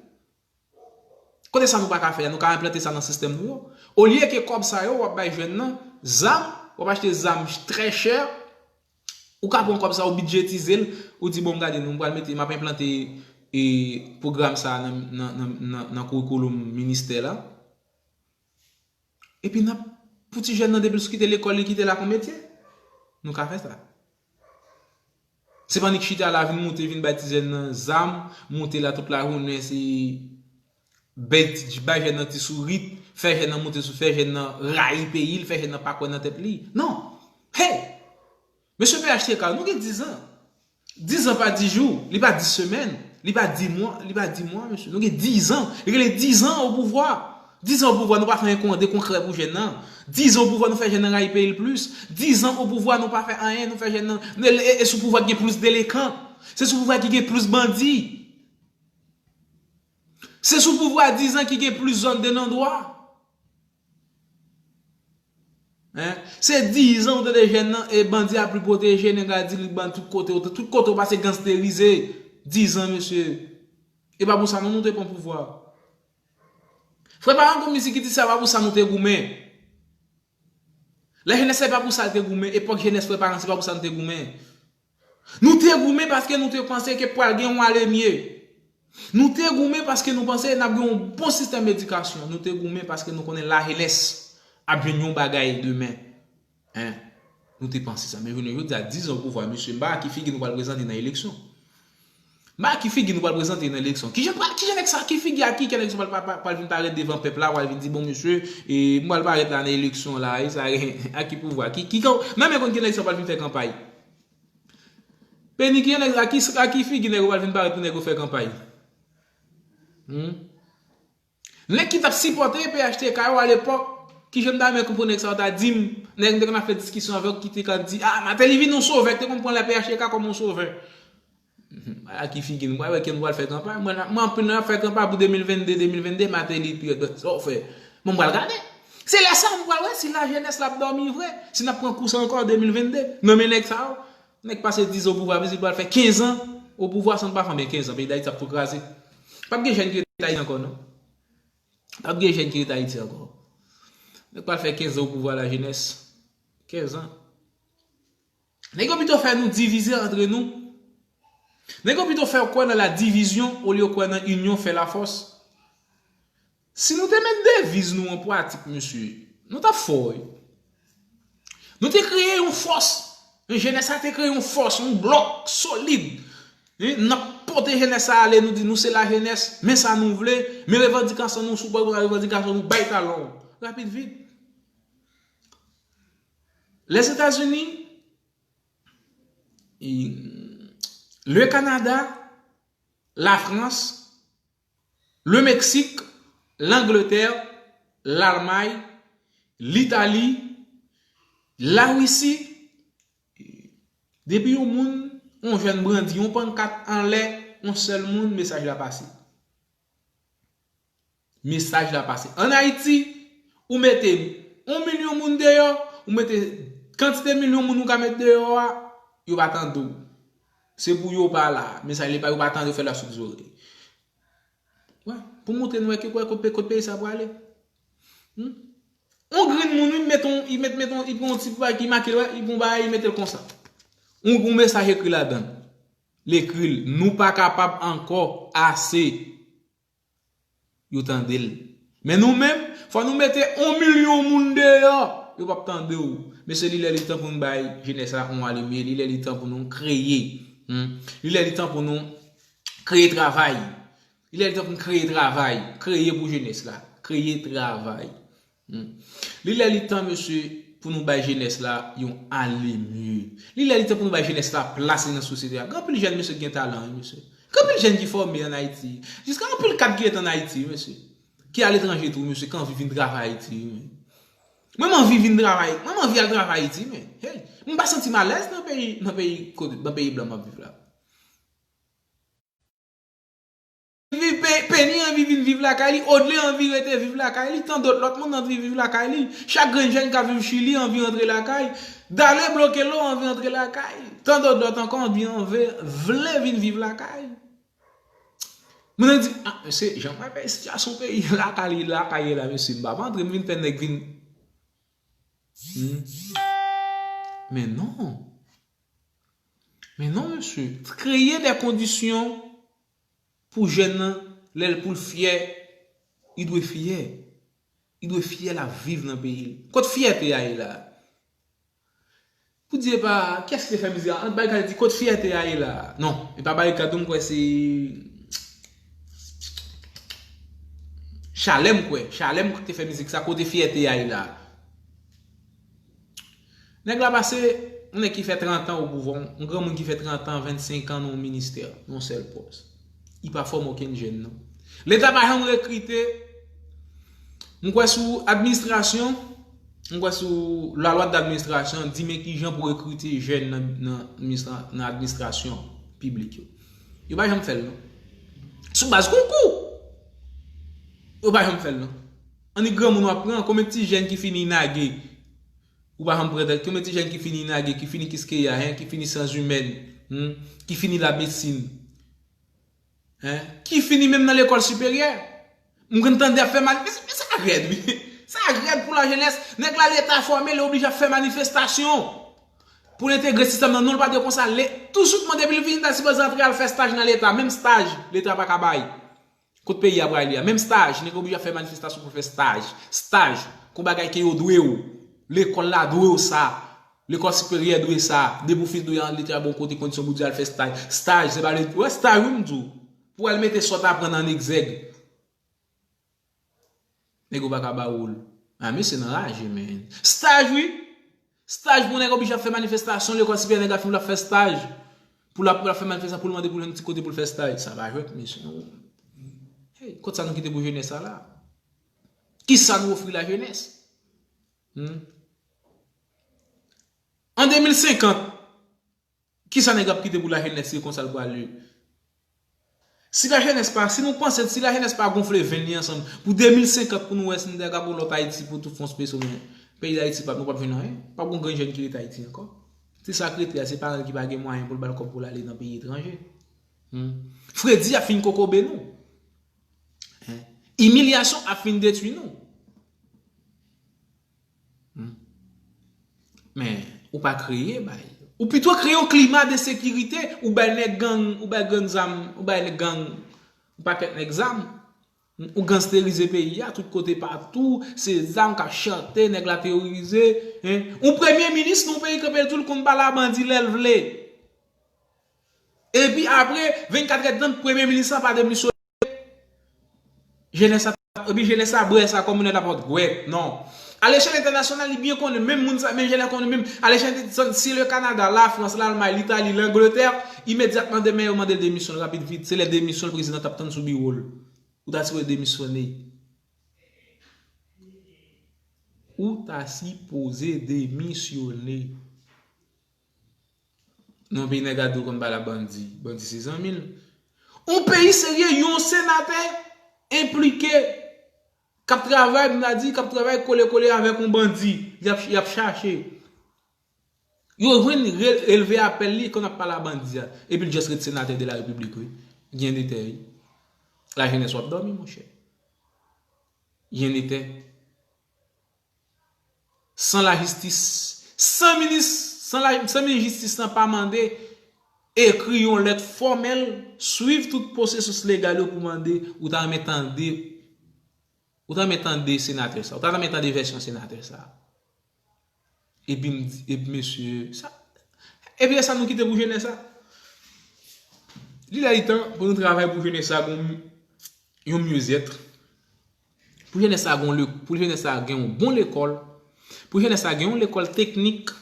Kote sa nou pa ka fè a, nou ka enplante sa nan sistèm nou yo. Olye ke kòb sa yo w ap bay jèn nan, zam, w ap achte zam trè chè, ou ka pran kòb sa, ou bidjetize l, ou di, bon, gade, nou pral mete, m ap enplante e, pwogram sa nan, nan, nan, nan, nan kourikoulòm ministè la. Epi n ap, pou ti jèn nan, depi l sou kite lekòl, li kite l ak yon metye. Nou ka fè sa. Se pa nik chita la, vin moute, vin bay ti jèn nan zam, moute la tout lajounen, se bay, bay jèn nan ti sourit, fè jèn nan moute sou, fè jèn nan rayi peyi l, fè jèn nan pa kwè nan tèt li. Non! Hey! Mesye P H T K, nou gen diz an. Diz an pa diz jou, li pa diz semèn, li pa diz mwa, li pa diz mwa, mesye. Nou gen diz an. Li rele diz an o pouvwa. Diz an o pouvwa, nou pa fè anyen kon- de konkrè pou jèn nan. Diz an o pouvwa, nou fè jèn nan rayi peyi l plis. Diz an o pouvwa, nou pa fè anyen, nou fè jèn nan. E, e, e sou pouvwa ki gen plis delenkan. Se sou pouvwa ki gen plis bandi. Se sou pouvwa diz an ki gen plis zòn de non dwa. Hein? Se diz an ou tande jèn nan, e bandi a pli pwoteje, nèg la di li ban tout kote, tout kote ou pase gangsterize. Diz an, mesye. E pa pou sa non nou te pran pouvwa. Frè, pa rann kou mizik ki di sa, pa pou sa nou te goumen. Lajenès la, e pa pou sa l te goumen. Epòk jenès frè Paran, se pa pou sa nou te goumen. Nou te goumen paske nou te panse ke pral gen yon alemye. Nou te goumen paske nou panse n ap gen yon bon sistèm edikasyon. Nou te goumen paske nou konnen lajenès ap jwenn yon bagay demen. Hein? Nou te panse sa. Men jounen jodi a, diz an o pouvwa, mesye, m pa wè ki figi nou pral prezante nan eleksyon. M pa wè ki figi nou pral prezante nan eleksyon. Kijan pral, kijan nèg sa, ki figi a ki, ki nèg sa pral, pral, pral vin parèt devan pèp la, pral vin di, bon, mesye, e, m pral parèt la nan eleksyon la, e sa, a ki pouvwa, ki, ki, nan men konn ki nèg sa pral vin fè kanpay. Peni ki nèg, a ki, a ki figi nèg yo pral vin parèt pou nèg yo fè kanpay? Hmm? Nèg ki t ap sipòte P H T K yo alepòk, ki jan m ta renmen konprann nèg sa yo ta di m, nèg m te konn ap fè diskisyon avè yo ki te ka di, ah, Martelly vin yon sovè, ki te konn pran lè P H T K kòm yon sovè. A ki figi nou pral wè ke nou pral fè kanpay? Mwen, mwen anpil nan ap fè kanpay pou de mil vennde, de mil vennde, Martelly, pi sa w fè. Bon, m pral gade. Se lè sa a nou pral wè si lajenès la ap dòmi vre, si n ap pran kou sa ankò de mil vennde. Nan men nèg sa yo, nèg pase diz an o pouvwa, vizit pral fè kenz an o pouvwa san pa fanm, men kenz an, peyi Dayiti ap tou kraze. P ap gen jèn ki ret Ayiti ankò, non. P ap gen jèn ki ret Ayiti ankò. Nèg pral fè kenz an o pouvwa, lajenès. Kenz an. Nèg yo pito fè nou divize antre nou. Nèg yo pito fè w kwè nan la divizyon olye w kwè nan inyon fè lafòs. Si nou te met deviz nou an pratik, mesye, nou t ap fò, wi. Nou te kreye yon fòs. Jenès la te kreye yon fòs, yon blòk solid. Wi, n ap pote jenès la ale, nou di nou se lajenès, men sa nou vle, men revandikasyon nou, si w pa pran revandikasyon nou, bay talon w. Rapid vit. Lèzetazini, le Kanada, Lafrans, le Meksik, Langletè, Lalmay, Litali, Larisi, depi yon moun, yon jèn brandi yon pannkat anlè, yon sèl moun, mesaj la pase. Mesaj la pase. Ann Ayiti, ou mete yon milyon moun deyò, ou mete kantite milyon moun ou ka met deyò a, yo pa tande w. Se pou yo pa la. Mesaj li pa, yo pa tande w, fè l ap sot zòrèy. Wè, pou montre nou wè ke kwè kot, kot peyi sa prale. Hmm? On grenn moun, wi, met on, i met, met on, i pran on ti bagay ki make l, wè, i pran bagay, i mete l konsa. On, on mesaj ekri ladan l. L ekri l, nou pa kapab ankò ase. Yo tande l. Men nou menm, fò nou mete on milyon moun deyò, yo p ap tande w. Mesye, li lè li tan pou nou bay jenès la on alemye, li lè li tan pou nou kreye. Hmm? Li lè li tan pou nou kreye travay. Li lè li tan pou nou kreye travay. Kreye pou jenès la. Kreye travay. Hmm. Li lè li tan, mesye, pou nou bay jenès la yon alemye. Li lè li tan pou nou bay jenès la plas li nan sosyete a. Gen anpil jèn, mesye, ki gen talan, wi, mesye. Gen anpil jèn ki fòme ann Ayiti. Jiska anpil kad ki ret ann Ayiti, mesye. Ki aletranje tou, mesye, ki anvi vin travay Ayiti, men. Mwen, m anvi vin travay. Mwen, m anvi al travay Ayiti, men. Hey, m pa santi m alèz nan peyi, nan peyi, kote, nan peyi blan m ap viv la. Viv pe-, Penny anvi vin viv lakay li, Odley anvi rete viv lakay li, tan dòt lòt moun anvi viv lakay li. Chak grenn jèn k ap viv Chili anvi antre lakay. Dale Blokelo anvi antre lakay. Tan dòt lòt ankò anvi anve-, vle vin viv lakay. Moun nan di, ah, mesye, jan m wè peyi, sitiyasyon peyi lakay, lakay la, mesye, m pa antre, m vin fè nèg vin. Hmm. Men non. Men non, mesye. Kreye de kondisyon pou jèn nan, lè l pou l fyè, li dwe fyè. Li dwe fyè l ap viv nan peyi l. Kot fyète a ye la? Pou di e pa, kiyès ki te fè mizik la? Ant Barikad di, kot fyète a ye la? Non, e pa Barikad, m kwè se Chalè, m kwè. Chalè, m te fè mizik sa, kote fyète a ye la? Nèg la pase, yon nèg ki fè trant an o pouvwa, yon granmoun ki fè trant an, vennsenk an nan yon ministè, nan yon sèl pòs. Li pa fòme okenn jèn, non. Leta pa janm rekrite. M kwè sou administrasyon, m kwè sou lalwa d'administration, di men kijan pou rekrite jèn nan, nan, administra-, nan administrasyon piblik yo. Yo pa janm fè l, non. Sou baz konkou, yo pa janm fè l, non. Annik granmoun w ap pran, konbyen ti jèn ki fini Inage? Ou pa janm pran tèt, konbyen ti jèn ki fini Inage, ki fini Kiskeya, hein, ki fini Sciences Humaines, hmm, ki fini Lamedsin, hein, ki fini menm nan lekòl siperyè? M konn tande ap fè mani-, men, men sa rèd, wi. Sa rèd pou lajenès. Nèg la, Leta fòme, li oblije ap fè manifestasyon pou l entegre sistèm nan. Non, l pa dwe konsa. Le-, tou swit, mwen, depi l vini, ta sipoze antre al fè staj nan Leta. Menm staj, Leta pa ka bay. Kot peyi a pral ye a? Menm staj, nèg oblije ap fè manifestasyon pou fè staj. Staj, kon bagay ke yo dwe w. Lekòl la dwe w sa. Lekòl siperyè dwe sa. Depi w fin dwe an Leta ba w kote kondisyon pou di al fè staj. Staj, se pa le, wè staj wi m di w. Pou al mete sa w t aprann an egzèg. Nèg yo pa ka ba w l. A, mesye nan raje, men. Staj, wi. Staj pou nèg oblije ap fè manifestasyon, lekòl siperyè nèg la fin l ap fè staj. Pou l ap, pou l ap fè manifestasyon, pou l mande pou l yon ti kote pou l fè staj. Sa pa jwèt, mesye. Hey, kot sa nou kite pou jenès sa la? Kisa nou ofri lajenès? Hmm? An de mil senkant, kisa nèg ap kite pou lajenès li konsa l pral ye? Si lajenès pa, si nou panse, si lajenès pa gonfle venn li ansanm, pou de mil senkant pou nou wè si nou ta ka gon lòt Ayiti pou tout fons peso, men peyi Dayiti p ap, nou p ap jwenn anyen. P ap gon grenn jèn ki rete Ayiti ankò. Se sa k rete a, se paran l ki pa gen mwayen pou l ba l kòb pou l ale nan peyi etranje. Hmm. Fredi ap fin kokobe nou. Hein? Imilyasyon ap fin detwi nou. Hmm. Men, ou pa kreye bay. Ou pito kreye yon klima de sekirite, ou bay nèg gang, ou bay gang zam, ou bay nèg gang, yon pakèt nèg zam. Hmm. Ou gangsterize peyi a, tout kote, patou, se zam k ap chante, nèg la teworize, hein. Yon premye minis nan yon peyi kanpe l tou, l konn pale a bandi lè l vle. Epi apre, vennkat èdtan, premye minis la pa demisyone. Jenès la, epi jenès la bwè sa kòm yon nèt apòt gwèt, non. A lechèl entènasyonal, li byen konnen, menm moun sa, menm jenès konnen, menm a lechèl entènasyonal, si le Kanada, Lafrans, Lalmay, Litali, Langletè, imedyatman demen yo mande l demisyon l rapid vit. Se lè demisyon l prezidan t ap tann sou biwo l. Ou ta sipoze demisyone. Ou ta sipoze demisyone. Nan peyi nèg a di w konn pale a bandi. Bandi se zanmi l. Yon peyi serye, yon senatè enplike, k ap travay, m ta di, k ap travay kole kole avèk yon bandi. Y ap, y ap chache. Yo jwenn re-, relve apèl li, konn ap pale a bandi a. Epi l just ret senatè de la repiblik, wi. Gen de tè, wi. Lajenès w ap dòmi, monchè. Gen de tè. San lajistis, san minis, san la, san minis jistis lan pa mande, ekri yon lèt fòmèl, swiv tout pwosesis legal yo pou mande, ou ta renmen tande, ou ta renmen tande senatè sa, ou ta renmen tande vèsyon senatè sa. Epi m di, epi mesye, sa, epi e sa nou kite pou jenès sa. Li lè li tan pou nou travay pou jenès sa gon yon mye zèt. Pou jenès la gen le-, pou jenès la gen yon bon lekòl, pou jenès la gen yon lekòl teknik,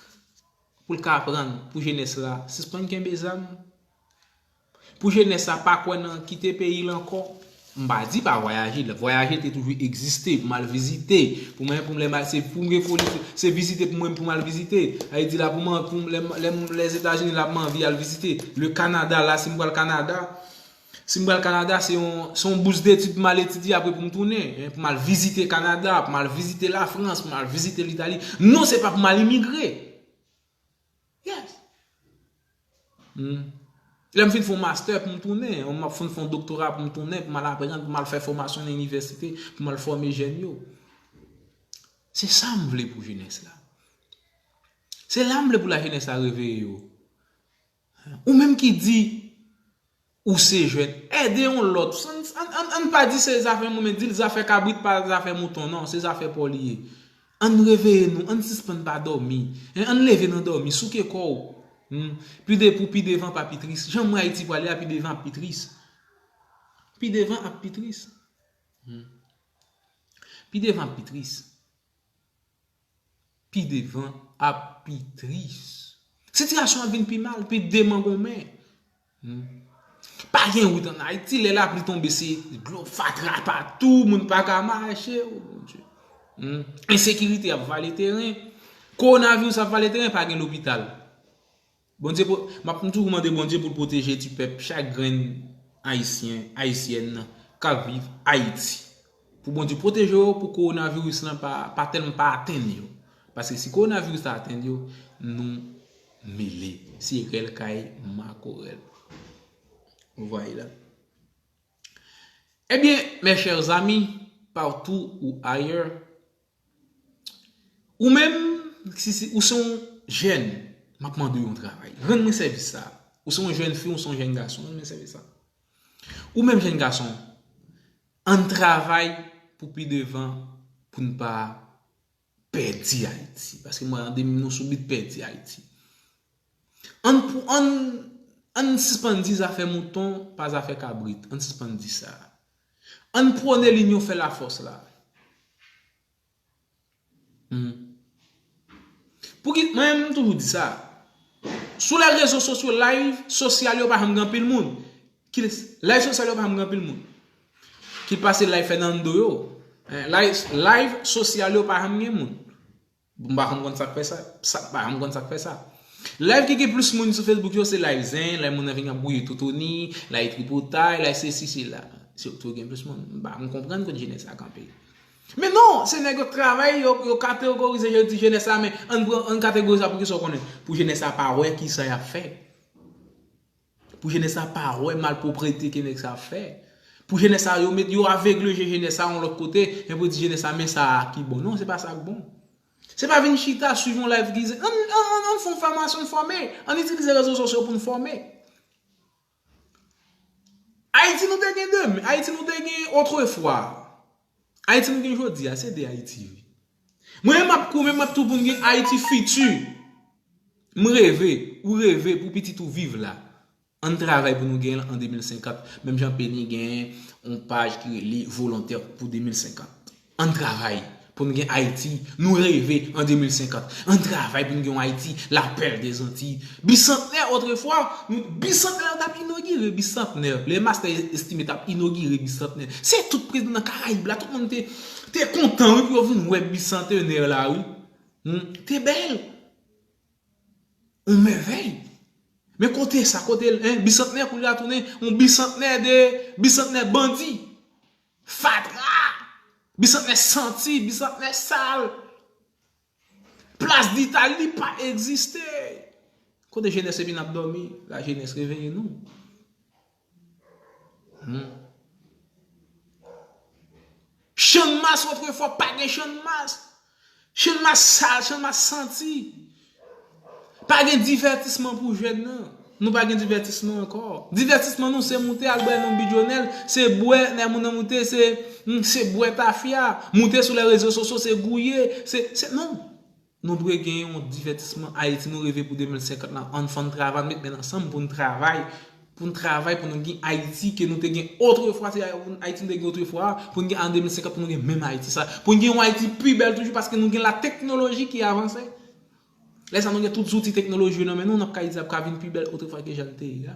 pou l ka aprann, pou jenès la sispann kenbe zam. Pou jenès la pa kwè nan kite peyi l ankò. M pa di pa vwayaje, vwayaje te toujou egziste, pou m al vizite. Pou mwen, pou m lè m al, se pou m gen foli, se vizite pou mwen, pou m al vizite. Ayiti la, pou mwen, pou m, lè, lè, Lèzetazini la, pou m anvi al vizite. Le Canada la, si m pral Canada, si m pral Canada, se yon, se yon bous detid pou m al etidye apre pou m tounen, hein, pou m al vizite Canada, pou m al vizite Lafrans, pou m al vizite Litali. Non, se pa pou m al imigre. Yes. Hmm. Lè m fin fè yon master pou m tounen, m ap fin fè yon doktora pou m tounen, pou m al aprann, pou m al fè fòmasyon nan inivèsite, pou m al fòme jèn yo. Se sa m vle pou jenès la. Se la m vle pou lajenès la reveye yo. Ou menm ki di ou se jèn, ede yon lòt. Ann, ann, ann, ann pa di se zafè mwen, men di l zafè kabrit pa zafè mouton, non, se zafè pa w li ye. Ann reveye nou, ann sispann pa dòmi. Hein, ann leve nan dòmi, souke kò w. Hmm. Pi de, pou pi devan pa pi tris. Jan m wè Ayiti prale a, pi devan ap pi tris. Pi devan ap pi tris. Hmm. Pi devan ap pi tris. Pi devan ap pi tris. Sitiyasyon ap vin pi mal, pi demangonmen. Hmm. Pa gen wout ann Ayiti, lè lapli tonbe se dlo fatra patou, moun pa ka mache, o Bondye. Hmm. Ensekirite ap vale teren. Kowonaviris ap vale teren, pa gen lopital. Bondye, m ap toujou mande Bondye pou l pwoteje ti pèp, chak grenn Ayisyen, Ayisyèn k ap viv Ayiti. Pou Bondye pwoteje yo, pou kowonaviris lan pa, pa tèlman pa atenn yo. Paske si kowonaviris la atenn yo, nou mele. Se rèl kay makorèl. Vous voyez là. Eh bien, mes chers amis, partout ou ailleurs, ou menm, si, si ou se yon jèn, m ap mande w yon travay. Rann mwen sèvis sa. Ou se yon jèn fi, ou se yon jèn gason, rann mwen sèvis sa. Ou menm jèn gason, ann travay pou pi devan, pou n pa pèdi Ayiti. Paske m wè an de mil nou sou bit pèdi Ayiti. Ann pou, ann, ann sispann di zafè mouton pa zafè kabrit. Ann sispann di sa. Ann pwone linyon fè lafòs la. Hmm. Pouki, mwen menm, m toujou di sa. Sou lè rezo sosyo, live sosyal yo pa janm gen anpil moun. Ki, live sosyal yo pa janm gen anpil moun. Ki pase live Fernando yo. Hein, live, live sosyal yo pa janm gen moun. M pa janm konn sa k fè sa. Sa, m pa janm konn sa k fè sa. Live ki gen plis moun sou Facebook yo, se live zen, lè moun nan vin ap gouye toutouni, live tripotay, live sesi, sela. Se yo ki toujou gen plis moun. M pa janm konprann kote jenès la kanpe. Men non, se nèg yo travay, yo, yo kategorize, yo di jenès la, men ann pran, ann kategorize pou kisa w konnen. Pou jenès la pa wè kisa y ap fè. Pou jenès la pa wè malpwoprete ke nèg sa ap fè. Pou jenès la, yo met, yo avegle je jenès la yon lòt kote, epi yo di jenès la, men sa a ki bon. Non, se pa sa k bon. Se pa vin chita, swiv yon live ki ze, ann, ann, ann, ann fè yon fòmasyon, ann fòme. Ann itilize rezo sosyo pou n fòme. Ayiti nou te gen demen, Ayiti nou te gen otrefwa. Ayiti nou gen jodi a, se de Ayiti, wi. Mwen menm m ap kou, men m ap tou pou n gen Ayiti fiti. M reve, ou reve pou pitit ou viv la. Ann travay pou nou gen l an de mil senkant, menm jan Penny gen yon paj ki rele Volontè pou de mil senkant. Ann travay pou n gen Ayiti nou reve an de mil senkant. Ann travay pou n gen yon Ayiti, lapèl dèzantiy. Bisantnè, otrefwa, nou, bisantnè, yo t ap inogire bisantnè. Lè Mastè Estimé t ap inogire bisantnè. Se tout prezidan nan Karayib la, tout moun te, te kontan, wi, pou yo vin wè bisantenè la, wi. Hmm, te bèl. Yon mèvèy. Men kote sa, kote l, hein? Bisantnè kounye a tounen yon bisantnè de, bisantnè bandi. Fatra. Bisantnè santi, bisantnè sal. Plas Ditali pa egziste. Kote jenès epi n ap dòmi? Lajenès, reveye nou. Hmm. Channmas, otrefwa, pa gen Channmas. Channmas sal, Channmas santi. Pa gen divètisman pou jèn nan. Nou pa gen divètisman ankò. Divètisman nou, se moute al bwè nan bidyonèl, se bwè, lè moun nan moute, se, hmm, se bwè tafya. Moute sou lè rezo sosyo, se gouye, se, se, non. Nou dwe gen yon divètisman Ayiti nou reve pou de mil senkant lan. Ann fè n travay, met men ansanm pou n travay. Pou n travay, pou nou gen Ayiti ke nou te gen otrefwa, se Ayiti nou te gen otrefwa, pou n gen an de mil senkant, pou nou gen menm Ayiti sa. Pou n gen yon Ayiti pi bèl toujou, paske nou gen la teknoloji ki avanse. Lè sa nou gen tout zouti teknoloji yo nan men nou, n ap ka itilize, ap ka vin pi bèl otrefwa ke jan l te ye a.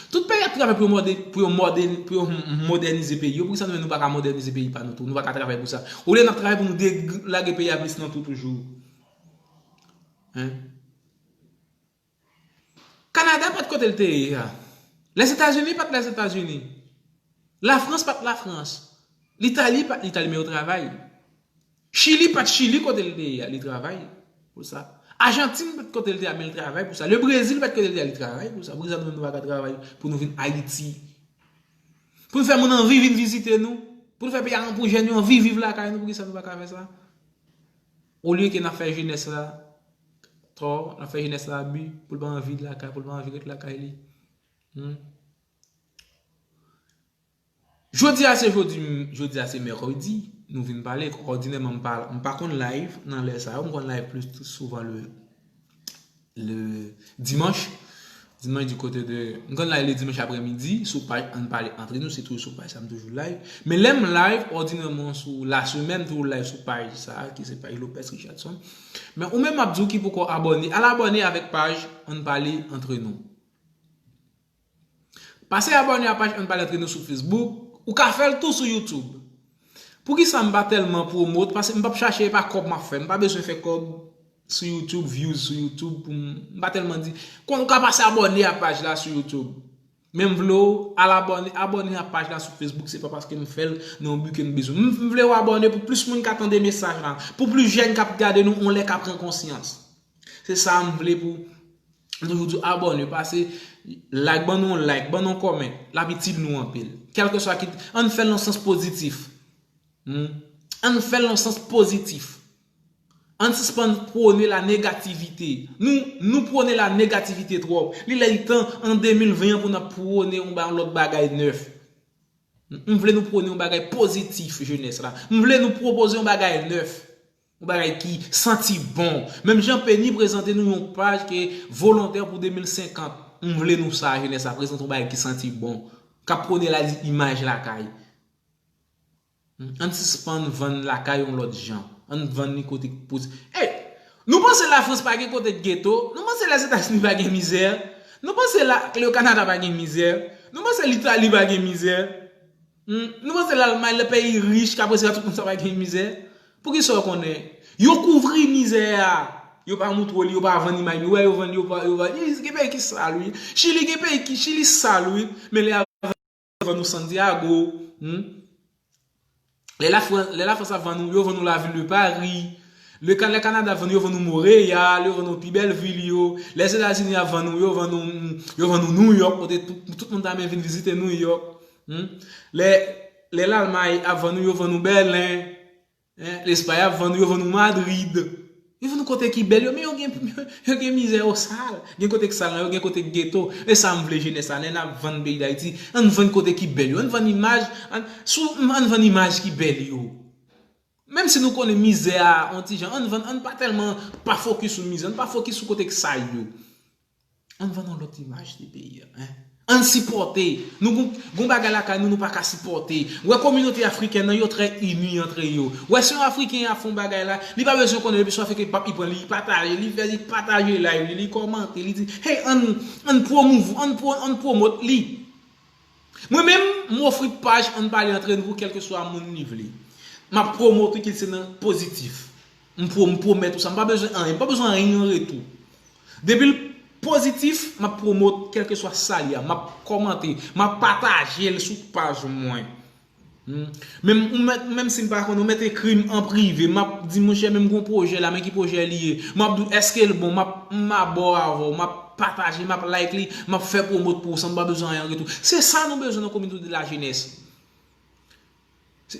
Tout peyi ap travay pou yo mòde, pou yo mòde, pou yo m- modènize peyi yo. Poukisa nou menm nou pa ka modènize peyi pa nou tou? Nou pa ka travay pou sa. Olye n ap travay pou nou deg- lage peyi a plis nan tou toujou. Hein? Kanada pa t kote l te ye a. Lèzetazini pa t Lèzetazini. Lafrans pa t Lafrans. Litali pa t Litali, men yo travay. Chili pa t Chili kote l te ye a, li travay pou sa. Ajantin pa t kote l te ye a, men li travay pou sa. Le Brezil pa t kote l te ye a, li travay pou sa. Poukisa nou menm nou pa ka travay pou nou vin Ayiti? Pou nou fè moun anvi vin vizite nou? Pou nou fè peyi a pou jèn yo anvi viv lakay nou? Poukisa nou pa ka fè sa? Olye ke n ap fè jenès la tò, n ap fè jenès la abi, pou l pa anvi lakay, pou l pa anvi ret lakay li. Hmm. Jodi a se jodi, jodi a se mèkredi, nou vin pale. Òdinèman, m pa, m pa konn live nan lè sa yo, m konn live plis souvan le, le dimanche. Dimanche du côté de, m konn live le dimanche aprèmidi, sou paj Ann Pale Antre Nou, se toujou sou paj sa m toujou live. Men lè m live, òdinèman sou la semaine, toujou live sou paj sa, ki se paj Lopez Richardson. Men ou menm m ap di w ki poko abòne, al abòne avèk paj Ann Pale Antre Nou. Pase abòne a paj Ann Pale Antre Nou sou Facebook. Ou ka fè l tou sou YouTube. Poukisa m pa tèlman pwomot? Paske m p ap chache, e pa kòb m ap fè. M pa bezwen fè kòb sou YouTube, views sou YouTube pou m, m pa tèlman di. Kon ou ka pase abòne a paj la sou YouTube. Men m vle w al abòne, abòne a paj la sou Facebook, se pa paske m fè l nan yon bi ke m bezwen. M, m vle w abòne pou plis moun ka tande mesaj la, pou plis jèn k ap gade nou, yon lè ka pran konsyans. Se sa m vle pou m toujou di w abòne, pase like, ban nou yon like, ban nou yon comment, l ap itil nou anpil. Kèlkeswa ki, ann fè l nan sans pozitif. Hmm? Ann fè l nan sans pozitif. Ann sispann pwone la negativite. Nou, nou pwone la negativite twòp. Li lè li tan an de mil ven an pou n ap pwone yon ba- yon lòt bagay nèf. M vle nou pwone yon bagay pozitif, jenès la. M vle nou pwopoze yon bagay nèf. Yon bagay ki santi bon. Menm jan Penny prezante nou yon paj ki volontè pou de mil senkant. M vle nou sa, jenès la, prezante yon bagay ki santi bon. K ap pwone la di imaj lakay. Hmm, ann sispann vann lakay yon lòt jan. Ann vann li kote k poz- Ey! Nou panse Lafrans pa gen kote k geto? Nou panse Lèzetazini pa gen mizè? Nou panse la, le Kanada pa gen mizè? Nou panse Litali pa gen mizè? Hmm? Nou panse Lalmay, le peyi rich, k ap resevwa tout moun sa pa gen mizè? Poukisa w konnen? Yo kouvri mizè a. Yo pa montre w li, yo pa vann imaj li. Ou wè yo vann, yo pa, yo pa. Gen peyi ki sal, wi. Chili gen peyi ki, Chili sal, wi. Men lè vann nou Santiago, hmm? Lè Lafrans, lè Lafrans ap vann nou, yo vann nou lavil de Paris. Lè Ka- lè Kanada ap vann nou, yo vann nou Monreyal, yo vann nou pi bèl vil yo. Lèzetazini ap vann nou, yo vann nou, yo vann nou Nouyòk, kote tout, tout moun ta renmen vin vizite Nouyòk. Hmm? Lè, lè Lalmay ap vann nou, yo vann nou Bèlen. Hein? Lespay ap vann nou, yo vann nou Madrid. Yo vann nou kote ki bèl yo, men yo gen, yo gen mizè yo sal. Gen kote k sal nan yo, gen kote k geto. E sa m vle jenès la, lè n ap vann peyi Dayiti, ann vann kote ki bèl yo. Ann vann imaj, ann, sou, ann vann imaj ki bèl yo. Menm si nou konnen mizè a, yon ti jan, ann vann, ann pa tèlman pa fokis sou mizè, ann pa fokis sou kote k sal yo. Ann vann yon lòt imaj de peyi a, hein. Ann sipòte. Nou gon, gon bagay lakay nou, nou pa ka sipòte. Wè kominote afrikèn nan, yo trè ini antre yo. Wè si yon Afriken ap fè yon bagay la, li pa bezwen konnen, depi si yon Afriken p ap, li pran li, li pataje, li fè, li pataje live li, li kòmante, li di, hey, ann, ann pwomouv, ann pwo, ann pwomot li. Mwen menm, m ofri paj Ann Pale Antre Nou pou kèlkeswa moun li vle. M ap pwomot li ki se nan pozitif. M pwo, m pwomèt ou sa, m pa bezwen anyen, m pa bezwen anyen an retou. Depi l pozitif, m ap pwomot kèlkeswa sa li a, m ap kòmante, m ap pataje l sou paj mwen. Hmm. Menm, ou mèt, menm si m pa konnen, ou mèt ekri m an prive, m ap di, monchè, men m gon pwojè la, men ki pwojè li ye? M ap di w, èske l bon? M ap, m abò avè w, m ap pataje, m ap like li, m ap fè pwomot pou ou san m pa bezwen anyen an retou. Se sa nou bezwen nan kominote de la jenès.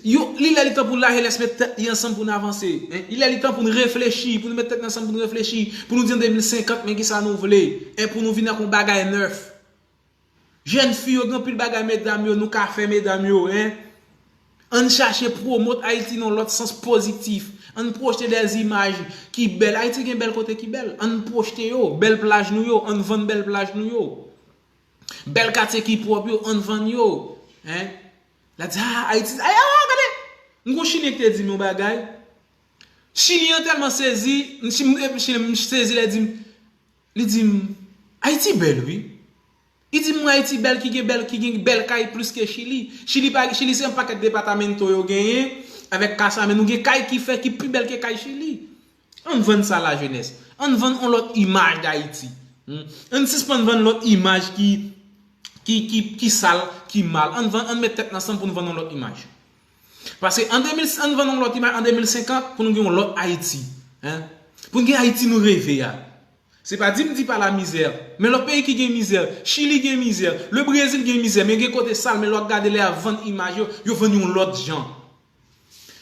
Yo, li lè li tan pou lajenès met tèt li ansanm pou n avanse. Hein? Li lè li tan pou n reflechi, pou nou met tèt nou ansanm pou n reflechi, pou nou di an de mil senkant, men kisa nou vle. Hein? Pou nou vin ak yon bagay nèf. Jèn fi yo, gen anpil bagay medam yo, nou ka fè medam yo, hein? Ann chache pwomot Ayiti nan lòt sans pozitif. Ann pwojte dè imaj ki bèl. Ayiti gen bèl kote ki bèl. Ann pwojte yo. Bèl plaj nou yo. Ann vann bèl plaj nou yo. Bèl katye ki pwòp yo, ann vann yo. Hein? L ap di, ah, Ayiti, ay, ah, gade! M gon Chilyen ki te di m yon bagay. Chilyen an tèlman sezi, m, m, m, Chilyen, m sezi, lè di m, li di m, Ayiti bèl, wi. Li di m Ayiti bèl, ki gen bèl, ki gen bèl kay plis ke Chili. Chili pa, Chili se yon pakèt departamento yo genyen avèk kasa, men nou gen kay ki fè ki pi bèl ke kay Chili. Ann vann sa lajenès. Ann vann yon lòt imaj d Ayiti. Hmm? Ann sispann vann lòt imaj ki, ki, ki, ki sal, ki mal. Ann vann, ann met tèt n ansanm pou n vann yon lòt imaj. Paske an de mil, ann vann yon lòt imaj, an de mil senkant, pou nou gen yon lòt Ayiti. Hein? Pou n gen Ayiti nou reve a. Se pa di m di pa la mizè, men lòt peyi ki gen mizè, Chili gen mizè, le Brezil gen mizè, men gen kote sal, men lè w ap gade lè y ap vann imaj yo, yo vann yon lòt jan.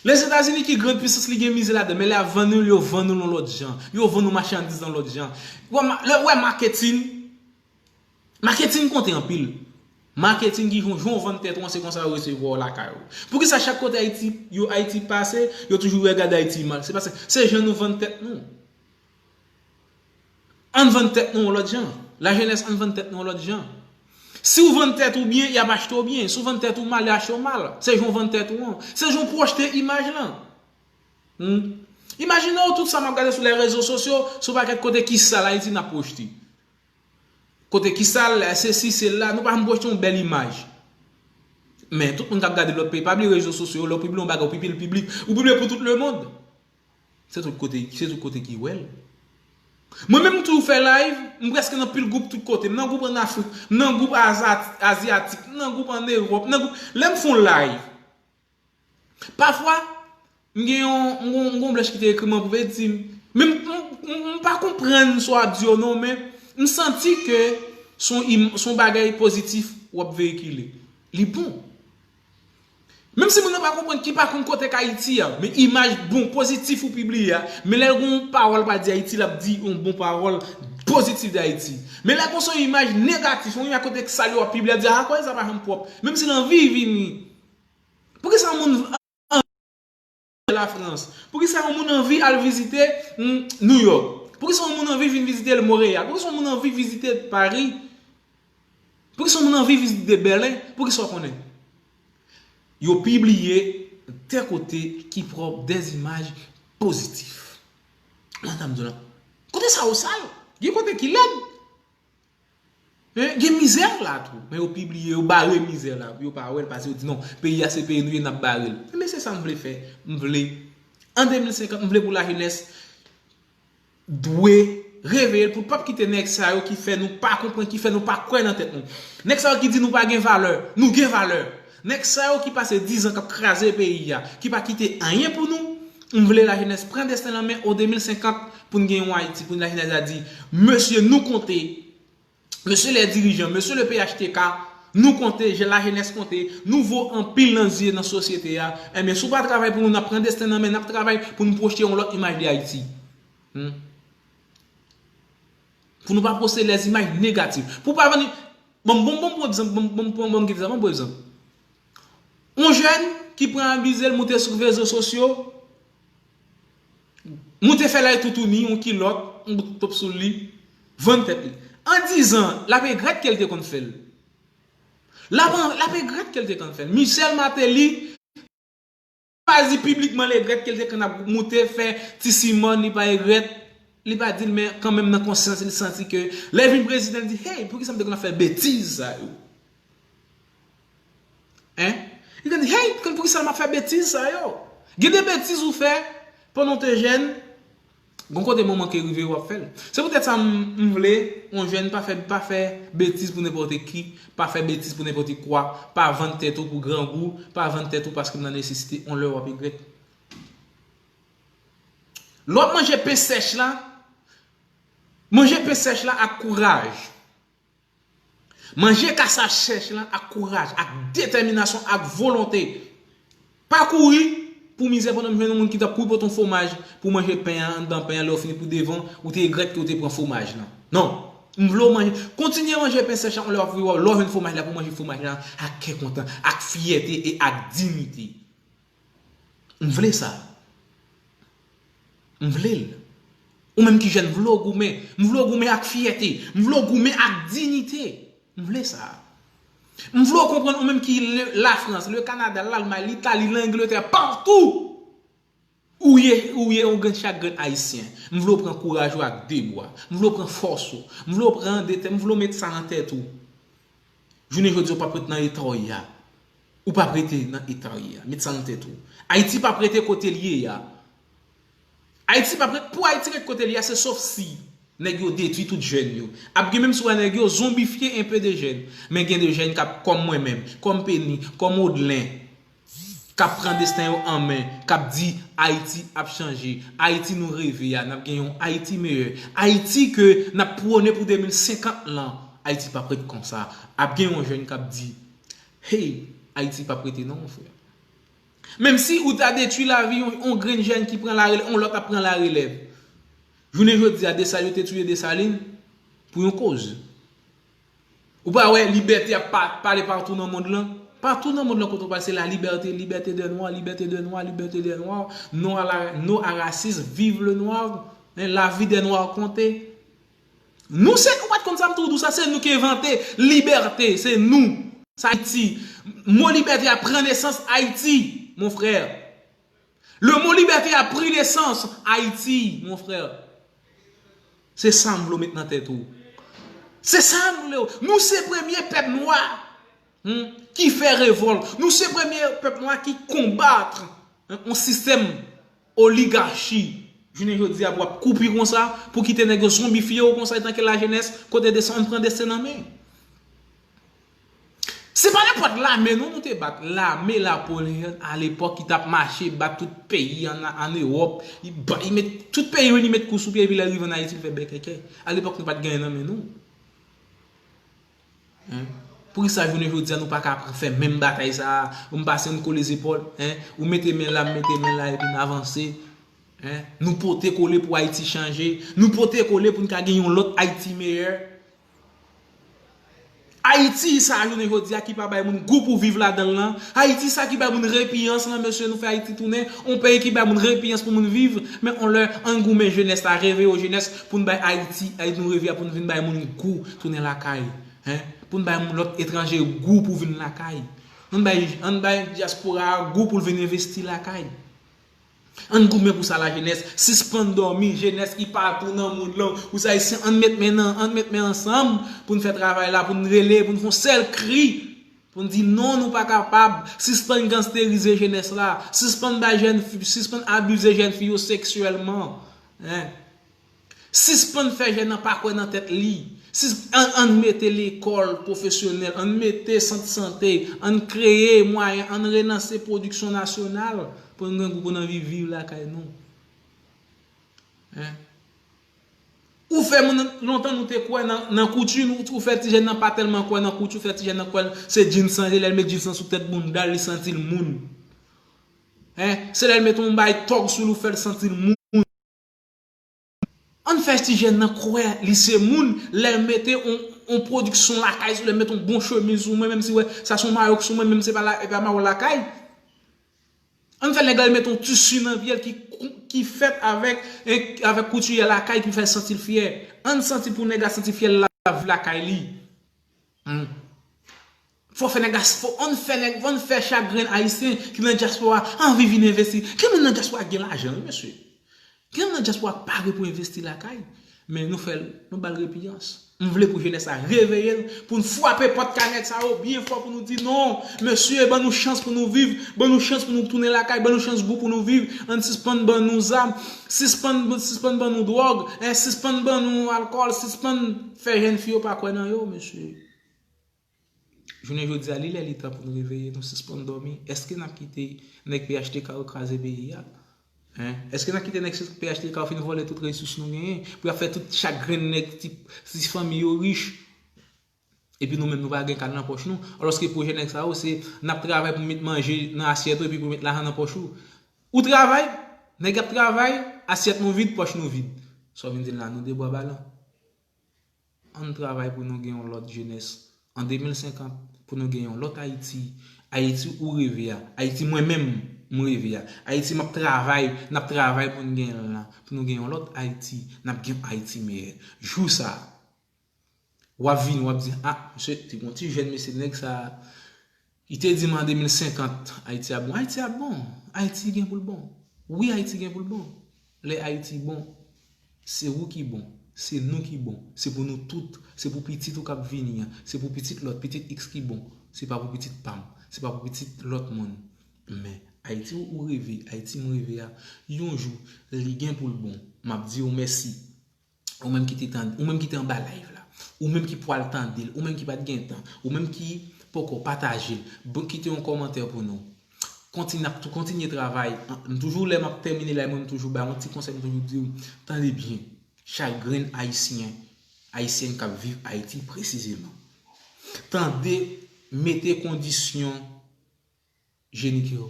Lèzetazini ki grand pwisans li gen mizè ladan, men lè y ap vann nou l, yo vann nou l yon lòt jan. Yo vann nou machandiz yon lòt jan. Wè, ma- lè w wè maketin, maketin konte anpil. Maketin ki jan w vann tèt ou an, se konsa yo resevwa w lakay ou. Poukisa chak kote Ayiti, yo Ayiti pase, yo toujou regade Ayiti mal? Se paske se jan nou vann tèt nou. Ann vann tèt nou yon lòt jan. Lajenès, ann vann tèt nou yon lòt jan. Si w vann tèt ou byen, y ap achte w byen. Si w vann tèt ou mal, y ap achte w mal. Se jan w vann tèt ou an. Se jan w pwojte imaj lan. Hmm? Imajine w tout sa m ap gade sou lè rezo sosyo, sou pakèt kote ki sal Ayiti n ap pwojte. Kote ki sal, se si, se la, nou pa janm pwojte yon bèl imaj. Men tout moun k ap gade lòt peyi, pa bliye rezo sosyo, lè w pibliye yon bagay, ou pibliye l piblik, ou pibliye pou tout lemonn. Se tout kote, se tout kote ki wè l. Mwen menm m toujou fè live, m prèske nan pil gwoup tout kote. M nan gwoup ann Afrik, m nan gwoup Aza- Azyatik, m nan gwoup ann Ewòp, m nan gwoup. Lè m fè yon live, pafwa, m gen yon, m gon, m gon blanch ki te ekri m anpil, li di m, men m, m, m, m pa konprann sa w ap di yo non, men m santi ke se yon im- se yon bagay pozitif w ap veyikile. Li bon. Menm si moun nan pa konprann ki pa konn kote k Ayiti a, men imaj bon, pozitif ou pibliye a, men lè l gon pawòl pa di Ayiti, l ap di yon bon pawòl pozitif de Ayiti. Men lè l gon se yon imaj negatif, yon imaj kote k sal yo ap pibliye, ap di, a, kote sa pa janm pwòp. Menm si l anvi vini. Poukisa yon moun anvi Lafrans? Poukisa yon moun anvi al vizite mm, New York? Poukisa yon moun anvi vin vizite Montréal? Poukisa yon moun anvi vizite Paris? Poukisa yon moun anvi vizite Berlin? Poukisa w konnen? Yo pibliye de kote ki pwòp, de imaj pozitif. Madanm di w la, kote sa yo sal? Gen kote ki lèd. Hein? Gen mizè la tou. Men yo pibliye, yo bare mizè la. Yo pa wè l, paske yo di non, peyi a se peyi nou ye, n ap bare l. Enben se sa m vle fè. M vle, an de mil senkant, m vle pou lajenès dwe reveye l pou l p ap kite nèg sa yo ki fè nou pa konprann, ki fè nou pa kwè nan tèt nou. Nèg sa yo ki di nou pa gen valè, nou gen valè. Nèg sa yo ki pase diz an k ap kraze peyi a, ki pa kite anyen pou nou, m vle lajenès pran desten l an men o de mil senkant pou n gen yon Ayiti, pou n lajenès la di, mesye, nou konte, mesye lè dirijan, mesye le P H T K, nou konte, je- lajenès konte, nou vo anpil nan zye nan sosyete a. Enben, si w pa travay pou nou, n ap pran desten n an men, n ap travay pou nou pwojte yon lòt imaj de Ayiti. Hmm? Pou nou pa poste lèzimaj negatif. Pou pa vin. Bon, bon, bon, bon, egzanp, bon, bon, bon, bon, egzanp, bon, bon, egzanp. Yon jèn ki pran abize l, moute sou rezo sosyo, moute fè lay toutouni, yon kilòt, yon bout top sou li, vann tèt li. An dizan, l ap regrèt ke l te konn fè l. L ap, l ap regrèt ke l te konn fè l. Michel Martelly pa di piblikman l regrèt ke l te konn ap moute fè ti simòn, li pa regrèt. Li pa di l, men kanmenm nan konsyans li santi ke lè l vin prezidan, li di, hey, poukisa m te konn ap fè betiz sa yo? Hein? Li te di, hey, konn poukisa m ap fè betiz sa yo? Gen de betiz ou fè pandan w te jèn, gon kote moman ke rive w ap fè l. Se poutèt sa m, m vle yon jèn pa fè, pa fè betiz pou nenpòt ki, pa fè betiz pou nenpòt kwa, pa vann tèt ou pou grangou, pa vann tèt ou paske m nan nesesite, yon lè w ap regrèt. Lè w ap manje pen sèch la, manje pen sèch la ak kouraj. Manje kasa sèch lan ak kouraj, ak detèminasyon, ak volonte. Pa kouri pou mizè pandan m jwenn yon moun ki t ap kouri pote yon fwomaj pou manje pen an, anndan pen an, lè w fini pou devan, ou te regrèt ke w te pran fwomaj lan. Non. M vle w manje, kontinye manje pen sèch lan, lè w ap viv, lè w jwenn fwomaj la, pou w manje fwomaj lan ak kè kontan, ak fyète e ak diyite. M vle sa. M vle l. Ou menm ki jèn, m vle w goumen. M vle w goumen ak fyète. M vle w goumen ak diyite. M vle sa. M vle w konprann ou menm ki le, Lafrans, le Kanada, Lalmay, Litali, Langletè, patou. Ou ye, ou ye yon grenn, chak grenn Ayisyen. M vle w pran kouraj ou ak de bwa. M vle w pran fòs ou. M vle w pran detè, m vle w met sa nan tèt ou. Jounen jodi a, w p ap ret nan eta w ye a. Ou p ap rete nan eta w ye a. Met sa nan tèt ou. Ayiti p ap rete kote l ye a. Ayiti p ap ret, pou Ayiti ret kote l ye a, se sof si nèg yo detwi tout jèn yo. Ap gen menm si w wè nèg yo zonbifye enpe de jèn. Men gen de jèn k ap, kòm mwen menm, kòm Penny, kòm Odlen, k ap pran desten yo an men, k ap di Ayiti ap chanje, Ayiti nou reve a, n ap gen yon Ayiti meyè, Ayiti ke n ap pwone pou de mil senkant lan. Ayiti p ap ret konsa. Ap gen yon jèn k ap di, hey, Ayiti p ap rete non, mon frè. Menm si ou ta detwi lavi yon, yon grenn jèn ki pran larelèv, yon lòt ap pran larelèv. Jounen jodi a, Desalin, yo te touye Desalin pou yon koz. Ou pa wè libète ap pa, pale patou nan mond lan? Patou nan mond lan kote w pale, se la libète, libète dè nwa, libète dè nwa, libète dè nwa, non a la, non a rasis, viv le nwa, hein, la vi dè nwa konte. Nou se, ou pa t konn sa m tou di w sa, se nou ki envante libète, se nou. Sa Ayiti. Mo libète a pran nesans Ayiti, mon frè. Le mot liberté a pris naissance Ayiti, mon frè. Se sa m vle w met nan tèt ou. Se sa m vle w. Nou se premye pèp nwa, hmm, ki fè revòlt. Nou se premye pèp nwa ki konbat, hmm, yon sistèm oligachi. Jounen jodi a, pou w ap koupi konsa, pou kite nèg yo zonbifye w konsa, etanke lajenès, kote desann, pran desten nan men. Se pa nenpòt lame non nou te bat. Lame Napoleon alepòk ki t ap mache bat tout peyi an, an Ewòp. Li ba, li met tout peyi yo, li met kou sou pye, epi lè l rive ann Ayiti, li fè bèkèkè. Alepòk nou pa t gen anyen nan men nou. Hein? Poukisa jounen jodi a nou pa ka pran fè menm batay sa a? Ou m pase n kole zepòl, hein? Ou mete men la, m mete men la, epi n avanse. Hein? Nou pote kole pou Ayiti chanje. Nou pote kole pou n ka gen yon lòt Ayiti meyè. Ayiti sa a jounen jodi a ki pa bay moun gou pou viv ladan l lan. Ayiti sa a ki bay moun repiyans lan, mesye, nou fè Ayiti tounen yon peyi ki bay moun repiyans pou moun viv. Men on lè, ann goumen jenès la, reveye jenès, pou n bay Ayiti, Ayiti nou reveye a, pou n vin bay moun gou tounen lakay. Hein? Pou n bay moun lòt etranje gou pou vin lakay. Ann bay, ann bay dyaspora a gou pou l vin envesti lakay. Ann goumen pou sa lajenès. Sispann dòmi, jenès ki patou nan mond lan. Ou se ayisyen, ann met men nan, ann met men ansanm pou n fè travay la, pou n rele, pou n fè yon sèl kri. Pou n di non, nou pa kapab. Sispann gangsterize jenès la. Sispann bay jèn fi, sispann abize jèn fi yo seksyèlman. Hein? Sispann fè jèn nan pa kwè nan tèt li. Sis, ann, ann mete lekòl pwofesyonèl, ann mete sant sante, ann kreye mwayen, ann relanse pwodiksyon nasyonal pou n gen gou pou n anvi viv lakay nou. Hein? Ou fè moun, lontan nou te kwè nan, nan kouti, nou, ou fè ti jèn nan pa tèlman kwè nan kouti, ou fè ti jèn nan kwè se djins lan, se lè l met djins lan sou tèt bounda l, li santi l moun. Hein? Se lè l met yon bay tòg sou li, ou fè l santi l moun. Ann fè ti jèn nan kwè li se moun, lè l mete on, on pwodiksyon lakay sou, lè l mete on bon chemiz sou mwen, menm si wè sa se on mayo ki sou mwen, menm se pa la, e pa mayo lakay. Ann fè nèg la mete on tisi nan pye l ki, ki fèt avèk, avèk koutiyè lakay ki fè l santi l fyè. Ann santi pou nèg la santi fyè l la viv lakay li. Hmm. Fò fè nèg la, fò ann fè nèg, ann fè chak grenn ayisyen ki nan dyaspora anvi vin envesti. Gen moun nan dyaspora ki gen lajan, wi, mesye. Gen moun nan dyaspora pare pou envesti lakay, men nou fè l, nou ba l repiyans. M vle pou jenès la reveye l, pou n frape pòt kay nèg sa yo byen fò, pou nou di non, mesye, ban nou chans pou nou viv, ban nou chans pou nou tounen lakay, ban nou chans gou pou nou viv, ann sispann ban nou zam, sispann, sispann ban nou dwòg, en, sispann ban nou alkòl, sispann fè jèn fi yo pa kwè nan yo, mesye. Jounen jodi a, li lè li tan pou n reveye, nou sispann dòmi. Èske n ap kite nèg P H T K yo kraze peyi a? Hein? Èske n ap kite nèg P H T K yo fin vòlè tout resous nou genyen, pou y ap fè tout chak grenn nèg ti, ti fanmi yo rich, epi nou menm nou pa gen kal nan pòch nou? Alòske pwojè nèg sa yo, se n ap travay pou met manje nan asyèt ou, epi pou met lajan nan pòch ou. Ou travay, nèg ap travay, asyèt nou vid, pòch nou vid. Sa w vin di m la, nou de bwa balan. Ann travay pou nou gen yon lòt jenès an de mil senkant, pou nou gen yon lòt Ayiti, Ayiti ou reve a, Ayiti mwen menm m reve a, Ayiti m ap travay, n ap travay pou n gen l la, pou nou gen yon lòt Ayiti, n ap gen yon Ayiti meyè. Jou sa a, w ap vini, w ap di, a, mesye, te gen yon ti jèn mesye, nèg sa a, li te di m an de mil senkant, Ayiti ap bon. Ayiti ap bon. Ayiti gen pou l bon. Wi, Ayiti gen pou l bon. Lè Ayiti bon, se ou ki bon. Se nou ki bon. Se pou nou tout. Se pou pitit ou k ap vini an. Se pou pitit lòt, pitit X ki bon. Se pa pou pitit pa m. Se pa pou pitit lòt moun. Men, Ayiti ou, ou reve, Ayiti m reve a, yon jou, li gen pou l bon. M ap di w mèsi. Ou menm ki te tande, ou menm ki te anba live la. Ou menm ki pwal tande l, ou menm ki pa t gen tan, ou menm ki poko pataje l, bon, kite yon kòmantè pou nou. Kontinye, ap tou kontinye travay. M toujou, lè m ap tèmine la, mwen m toujou bay yon ti konsèy, m toujou di w, tande byen. Chak grenn Ayisyen, Ayisyèn k ap viv Ayiti presizeman. Tande, mete kondisyon jenik yo.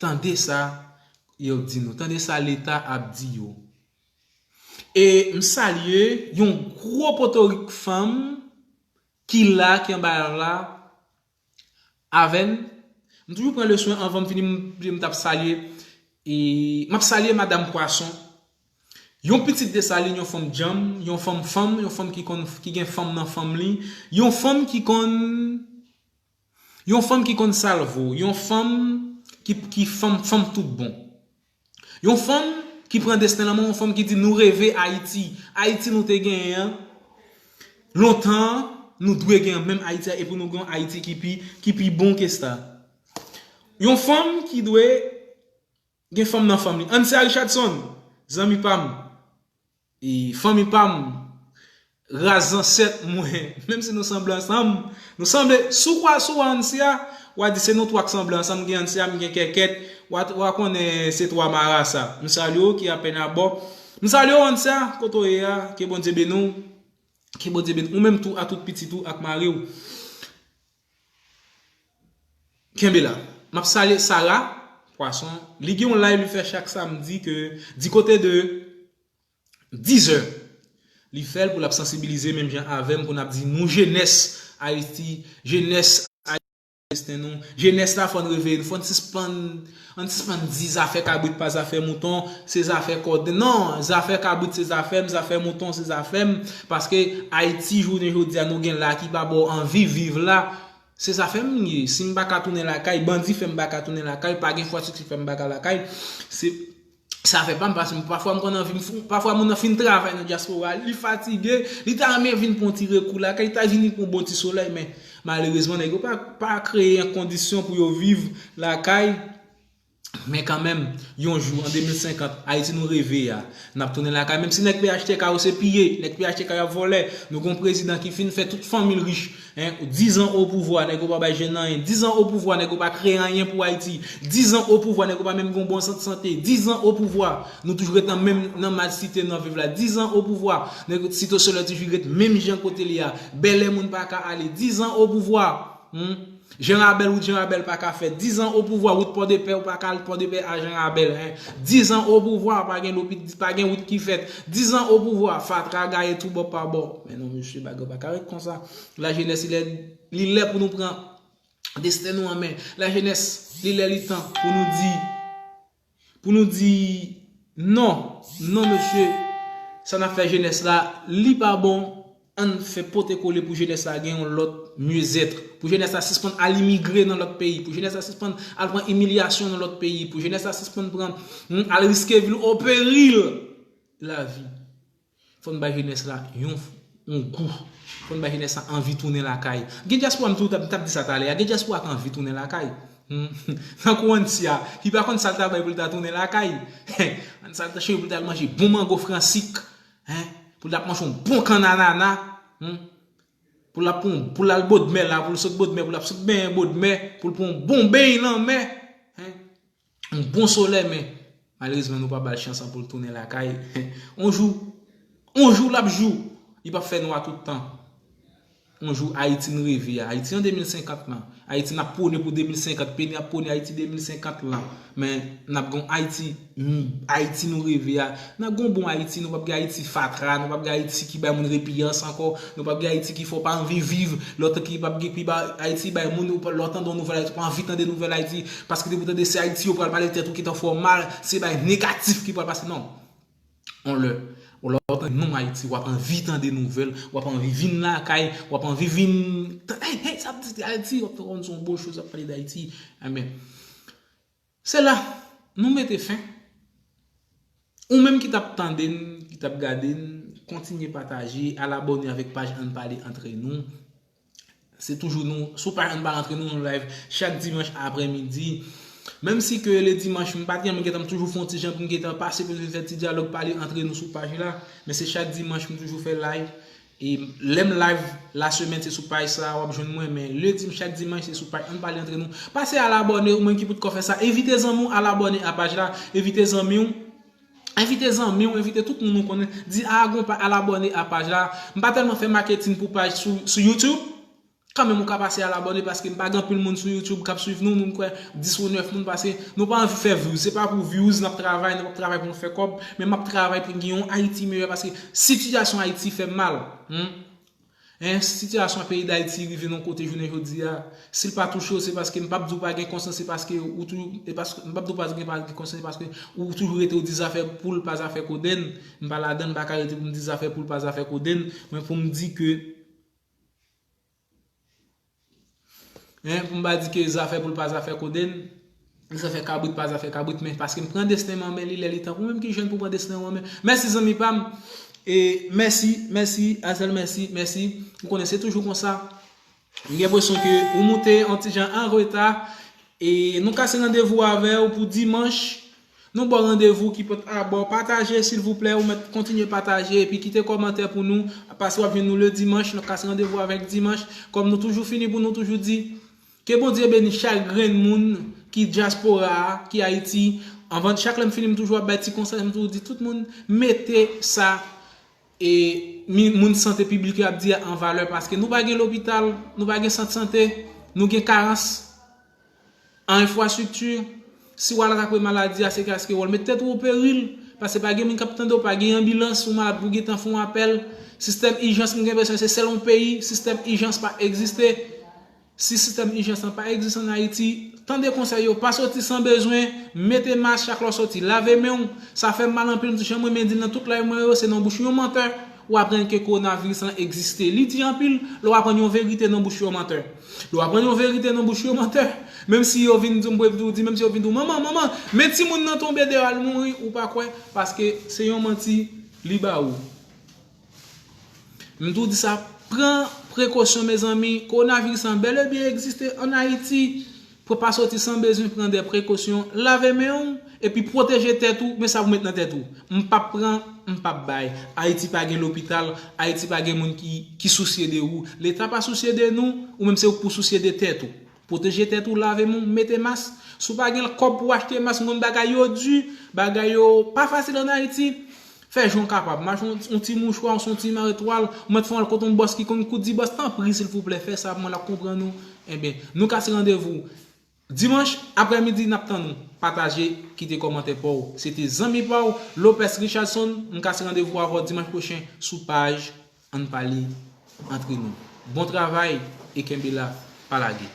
Tande sa yo di nou. Tande sa Leta ap di yo. E m salye yon gwo potorik fanm ki la, ki anba la, avè n. M toujou pran le swen anvan m fini, m, m t ap salye. E m ap salye Madanm Pwason. Yon pitit Desalin, yon fanm djanm, yon fanm fanm, yon fanm ki konn, ki gen fanm nan fanm li, yon fanm ki konn, yon fanm ki konn sa l vo, yon fanm ki, ki fanm, fanm tout bon. Yon fanm ki pran desten l an men, yon fanm ki di nou reve Ayiti. Ayiti nou te genyen an, lontan an, nou dwe gen menm Ayiti a, e pou nou gen yon Ayiti ki pi, ki pi bon ke sa. Yon fanm ki dwe gen fanm nan fanm li. Ansia Richardson, zanmi pa m, e fanmi pa m, raz zansèt mwen, menm si nou sanble ansanm, nou sanble, si w kwa, si w wè Ansia, w a di se nou twa k sanble ansanm, gen Ansia, m gen Kèkèt, w a, w a konnen se twa marasa. M salye w ki apèn abò. M salye w Ansia, kote w ye a, ke Bondye beni w, ke Bondye beni w, ou menm tou, a tout pitit ou ak mari w. Kenbe la. M ap salye Sara Pwason. Li gen yon live li fè chak samdi ke, di kote de dizè. Li fè l pou l ap sansibilize menm jan avè m, pou n ap di nou jenès Ayiti, jenès Ayisyen nou, jenès la fò n reveye n, fò n sispann, ann sispann di zafè kabrit pa zafè mouton, se zafè kòd. Non, zafè kabrit se zafè m, zafè mouton se zafè m, paske Ayiti jounen jodi a nou gen la ki pa ba w anvi viv la. Se zafè m li ye. Si m pa ka tounen lakay, bandi fè m pa ka tounen lakay, pa gen fwa sou ki fè m pa ka lakay. Se, se afè pa m, paske pafwa m konn anvi, m fou, pafwa moun nan fin travay nan dyaspora, li fatige, li ta renmen vin pran yon ti rekou lakay, li ta vin pou yon bon ti solèy, men malerezman, nèg yo pa, pa kreye kondisyon pou yo viv lakay. Men kanmenm, yon jou, an de mil senkant, Ayiti nou reve a, n ap tounen lakay. Menm si nèg P H T K yo se piye, nèg P H T K yo ap vòlè, nou gon prezidan ki fin fè tout fanmi l rich. Hein, dizan o pouvwa, nèg yo pa bay jèn anyen. Dizan o pouvwa, nèg yo pa kreye anyen pou Ayiti. Dizan o pouvwa, nèg yo pa menm gon bon sant sante. Dizan o pouvwa, nou toujou ret nan menm, nan malsite n ap viv la. Dizan o pouvwa, nèg Site Solèy toujou ret menm jan kote li a. Bèlè moun pa ka ale. Dizan o pouvwa. Hmm? Jan Rabèl, wout Jan Rabèl pa ka fèt. Dizan o pouvwa, wout Pòdepè, ou pa ka al Pòdepè a Jan Rabèl, hein. Dizan o pouvwa, pa gen lopi, pa gen wout ki fèt. Dizan o pouvwa, fatra gaye tou bò pa bò. Men non, mesye, bagay pa ka ret konsa. Lajenès, li lè, li lè pou nou pran desten nou an men. Lajenès, li lè, li tan pou nou di, pou nou di non, non, mesye, sa n ap fè jenès la, li pa bon. Ann fè pote kole pou jenès la gen yon lòt myezèt. Pou jenès la sispann al imigre nan lòt peyi. Pou jenès la sispann al pran imilyasyon nan lòt peyi. Pou jenès la sispann pran, hmm, al riske vi l o peri de lavi. Fò n bay jenès la yon, yon gou. Fò n bay jenès la anvi tounen lakay. Gen dyaspora, m tou t ap, m t ap di sa talè a. Gen dyaspora ki anvi tounen lakay. Hmm. Tankou Ansia, ki pa konn sa l ta bay pou l ta tounen lakay. Ann sa l ta cheri pou l ta al manje bon mango fransik. Hein? Pou l ap manje yon bon kann anana. Hmm? Pou l ap pran, pou l al Bòdmè la, pou l sot Bòdmè, pou l ap sot benyen Bòdmè, pou l pran yon bon beny lanmè. Hein? Yon bon solèy, men malerezman, nou pa ba l chans lan pou l tounen lakay. Yon jou, yon jou l ap jou. Li p ap fè nwa tout tan. Yon jou, Ayiti n reve a. Ayiti an de mil senkant lan. Ayiti n ap pwone pou de mil senkant. Peni ap pwone Ayiti de mil senkant lan. Men n ap gen yon Ayiti, mm, Ayiti nou reve a. N ap gen yon bon Ayiti. Nou p ap gen Ayiti fatra. Nou p ap gen Ayiti ki bay moun repiyans ankò. Nou p ap gen Ayiti ki fè w pa anvi viv. Lè w tande ki p ap gen, ki ba, Ayiti bay moun, ou pa, lè w tande yon nouvèl Ayiti, ou pa anvi tande nouvèl Ayiti. Paske depi w tande se Ayiti, yo pral pale tèt ou ki t an fè w mal. Se bagay negatif ki pral pase. Non. On lè, ou lè w tande non Ayiti, w ap anvi tande nouvèl, w ap anvi vin lakay, w ap anvi vin, hey, hey, sa ap di Ayiti, w ap konn se yon bon choz, ap pale d Ayiti. Enben, se la, nou mete fen. Ou menm ki t ap tande n, ki t ap gade n, Kontinye pataje, al abòne avèk paj Ann Pale Antre Nou. Se toujou nou, sou paj Ann Pale Antre Nou, nou live chak dimanch aprèmidi. Menm si ke le dimanch, m pa t gentan, m gentan toujou fè yon ti jan pou m gentan pase pou nou fè ti dyalòg pale antre nou sou paj la. Men se chak dimanch m toujou fè live. E lè m live lasemèn, se sou paj sa a w ap jwenn mwen. Men le dim-, chak dimanch, se sou paj Ann Pale Antre Nou. Pase al abòne, ou menm ki potko fè sa. Envite zanmi w al abòne a paj la. Envite zanmi w. Envite zanmi w, envite tout moun ou konnen. Di, a, gon pa al abòne a paj la. M pa tèlman fè maketin pou paj sou, sou YouTube. Kanmenm, ou ka pase al abòne paske m pa gen anpil moun sou YouTube k ap swiv nou. M kwè dis ou nèf moun pase. Nou pa anvi fè views. Se pa pou views n ap travay, n ap travay pou nou fè kòb. Men m ap travay pou n gen yon Ayiti meyè paske sitiyasyon Ayiti fè m mal. Hmm? Hein, sitiyasyon peyi Dayiti rive nan kote jounen jodi a. Si l pa touche w, se paske m p ap di w pa gen konsyans, se paske ou toujou, e paske, m p ap di w pa gen, pa gen konsyans, se paske ou toujou rete w di zafè poul pa zafè kodenn. M pa ladan, m pa ka rete pou m di zafè poul pa zafè kodenn. Men pou m di ke, hein, pou m pa di ke zafè poul pa zafè kodenn. Zafè kabrit pa zafè kabrit, men paske m pran desten m an men li lè li tan pou mwen, ki jèn pou pran desten w an men. Mèsi zanmi pa m. E mèsi, mèsi, Azel, mèsi, mèsi. Ou konnen se toujou konsa. M gen enpresyon ke ou moute yon ti jan an reta. E nou kase randevou avè w pou dimanch. Nou ba w randevou ki pot abò. Pataje, silvouplè, ou mèt kontinye pataje, epi kite kòmantè pou nou. Paske w ap jwenn nou le dimanch, nou kase randevou avèk dimanch. Kòm nou toujou fini pou nou toujou di, ke Bondye beni chak grenn moun ki dyaspora a, ki Ayiti. Anvan chak lè m fini, m toujou ap bay ti konsèy, m toujou di tout moun, mete sa e mi-, moun sante piblik yo ap di a an valè, paske nou pa gen lopital, nou pa gen sant sante, nou gen karans an enfrastrikti. Si w al atake maladi a, se kaske w al met tèt ou o peril, paske pa gen moun k ap tande w, pa gen anbilans, ou malad pou gentan fè yon apèl. Sistèm ijans, m gen enpresyon se sèl yon peyi, sistèm ijans pa egziste. Si sistèm ijans lan pa egziste ann Ayiti, tande konsèy yo, pa soti san bezwen, mete mas chak lè w soti, lave men w. Sa fè m mal anpil, m tou janm renmen di l nan tout live mwen yo, se nan bouch yon mantè ou aprann ke kowonaviris lan egziste. Li di anpil, lè w aprann yon verite nan bouch yon mantè. Lè w aprann yon verite nan bouch yon mantè, menm si yo vin di, m pou di, menm si yo vin di w, manman, manman, men timoun nan tonbe deyò al mouri, ou pa kwè, paske se yon manti li ba ou. M tou di sa, pran prekosyon, mezanmi. Kowonaviris lan bèl e byen egziste ann Ayiti. Pou pa soti san bezwen, pran de prekosyon. Lave men w, epi pwoteje tèt ou, men sa pou met nan tèt ou. M p ap pran, m p ap bay. Ayiti pa gen lopital, Ayiti pa gen moun ki, ki sousye de ou. Leta pa sousye de nou, ou menm se ou k pou sousye de tèt ou. Pwoteje tèt ou, lave men w, mete mas. Si w pa gen kòb pou w achte mas, m konn bagay yo di, bagay yo pa fasil ann Ayiti. Fè jan w kapab. M achte yon, yon ti mouchwa, yon ti mare twal, ou mèt fè w al kote yon bòs ki konn koudi bòs, tanpri, silvouplè, fè sa pou mwen, l ap konprann ou. Enben, nou kase randevou dimanch aprèmidi, n ap tann ou. Pataje, kite kòmantè pa w. Se te zanmi pa w, Lopez Richardson. M kase randevou avè w dimanch pwochen sou paj Ann Pale Antre Nou. Bon travay e kenbe la, pa lage.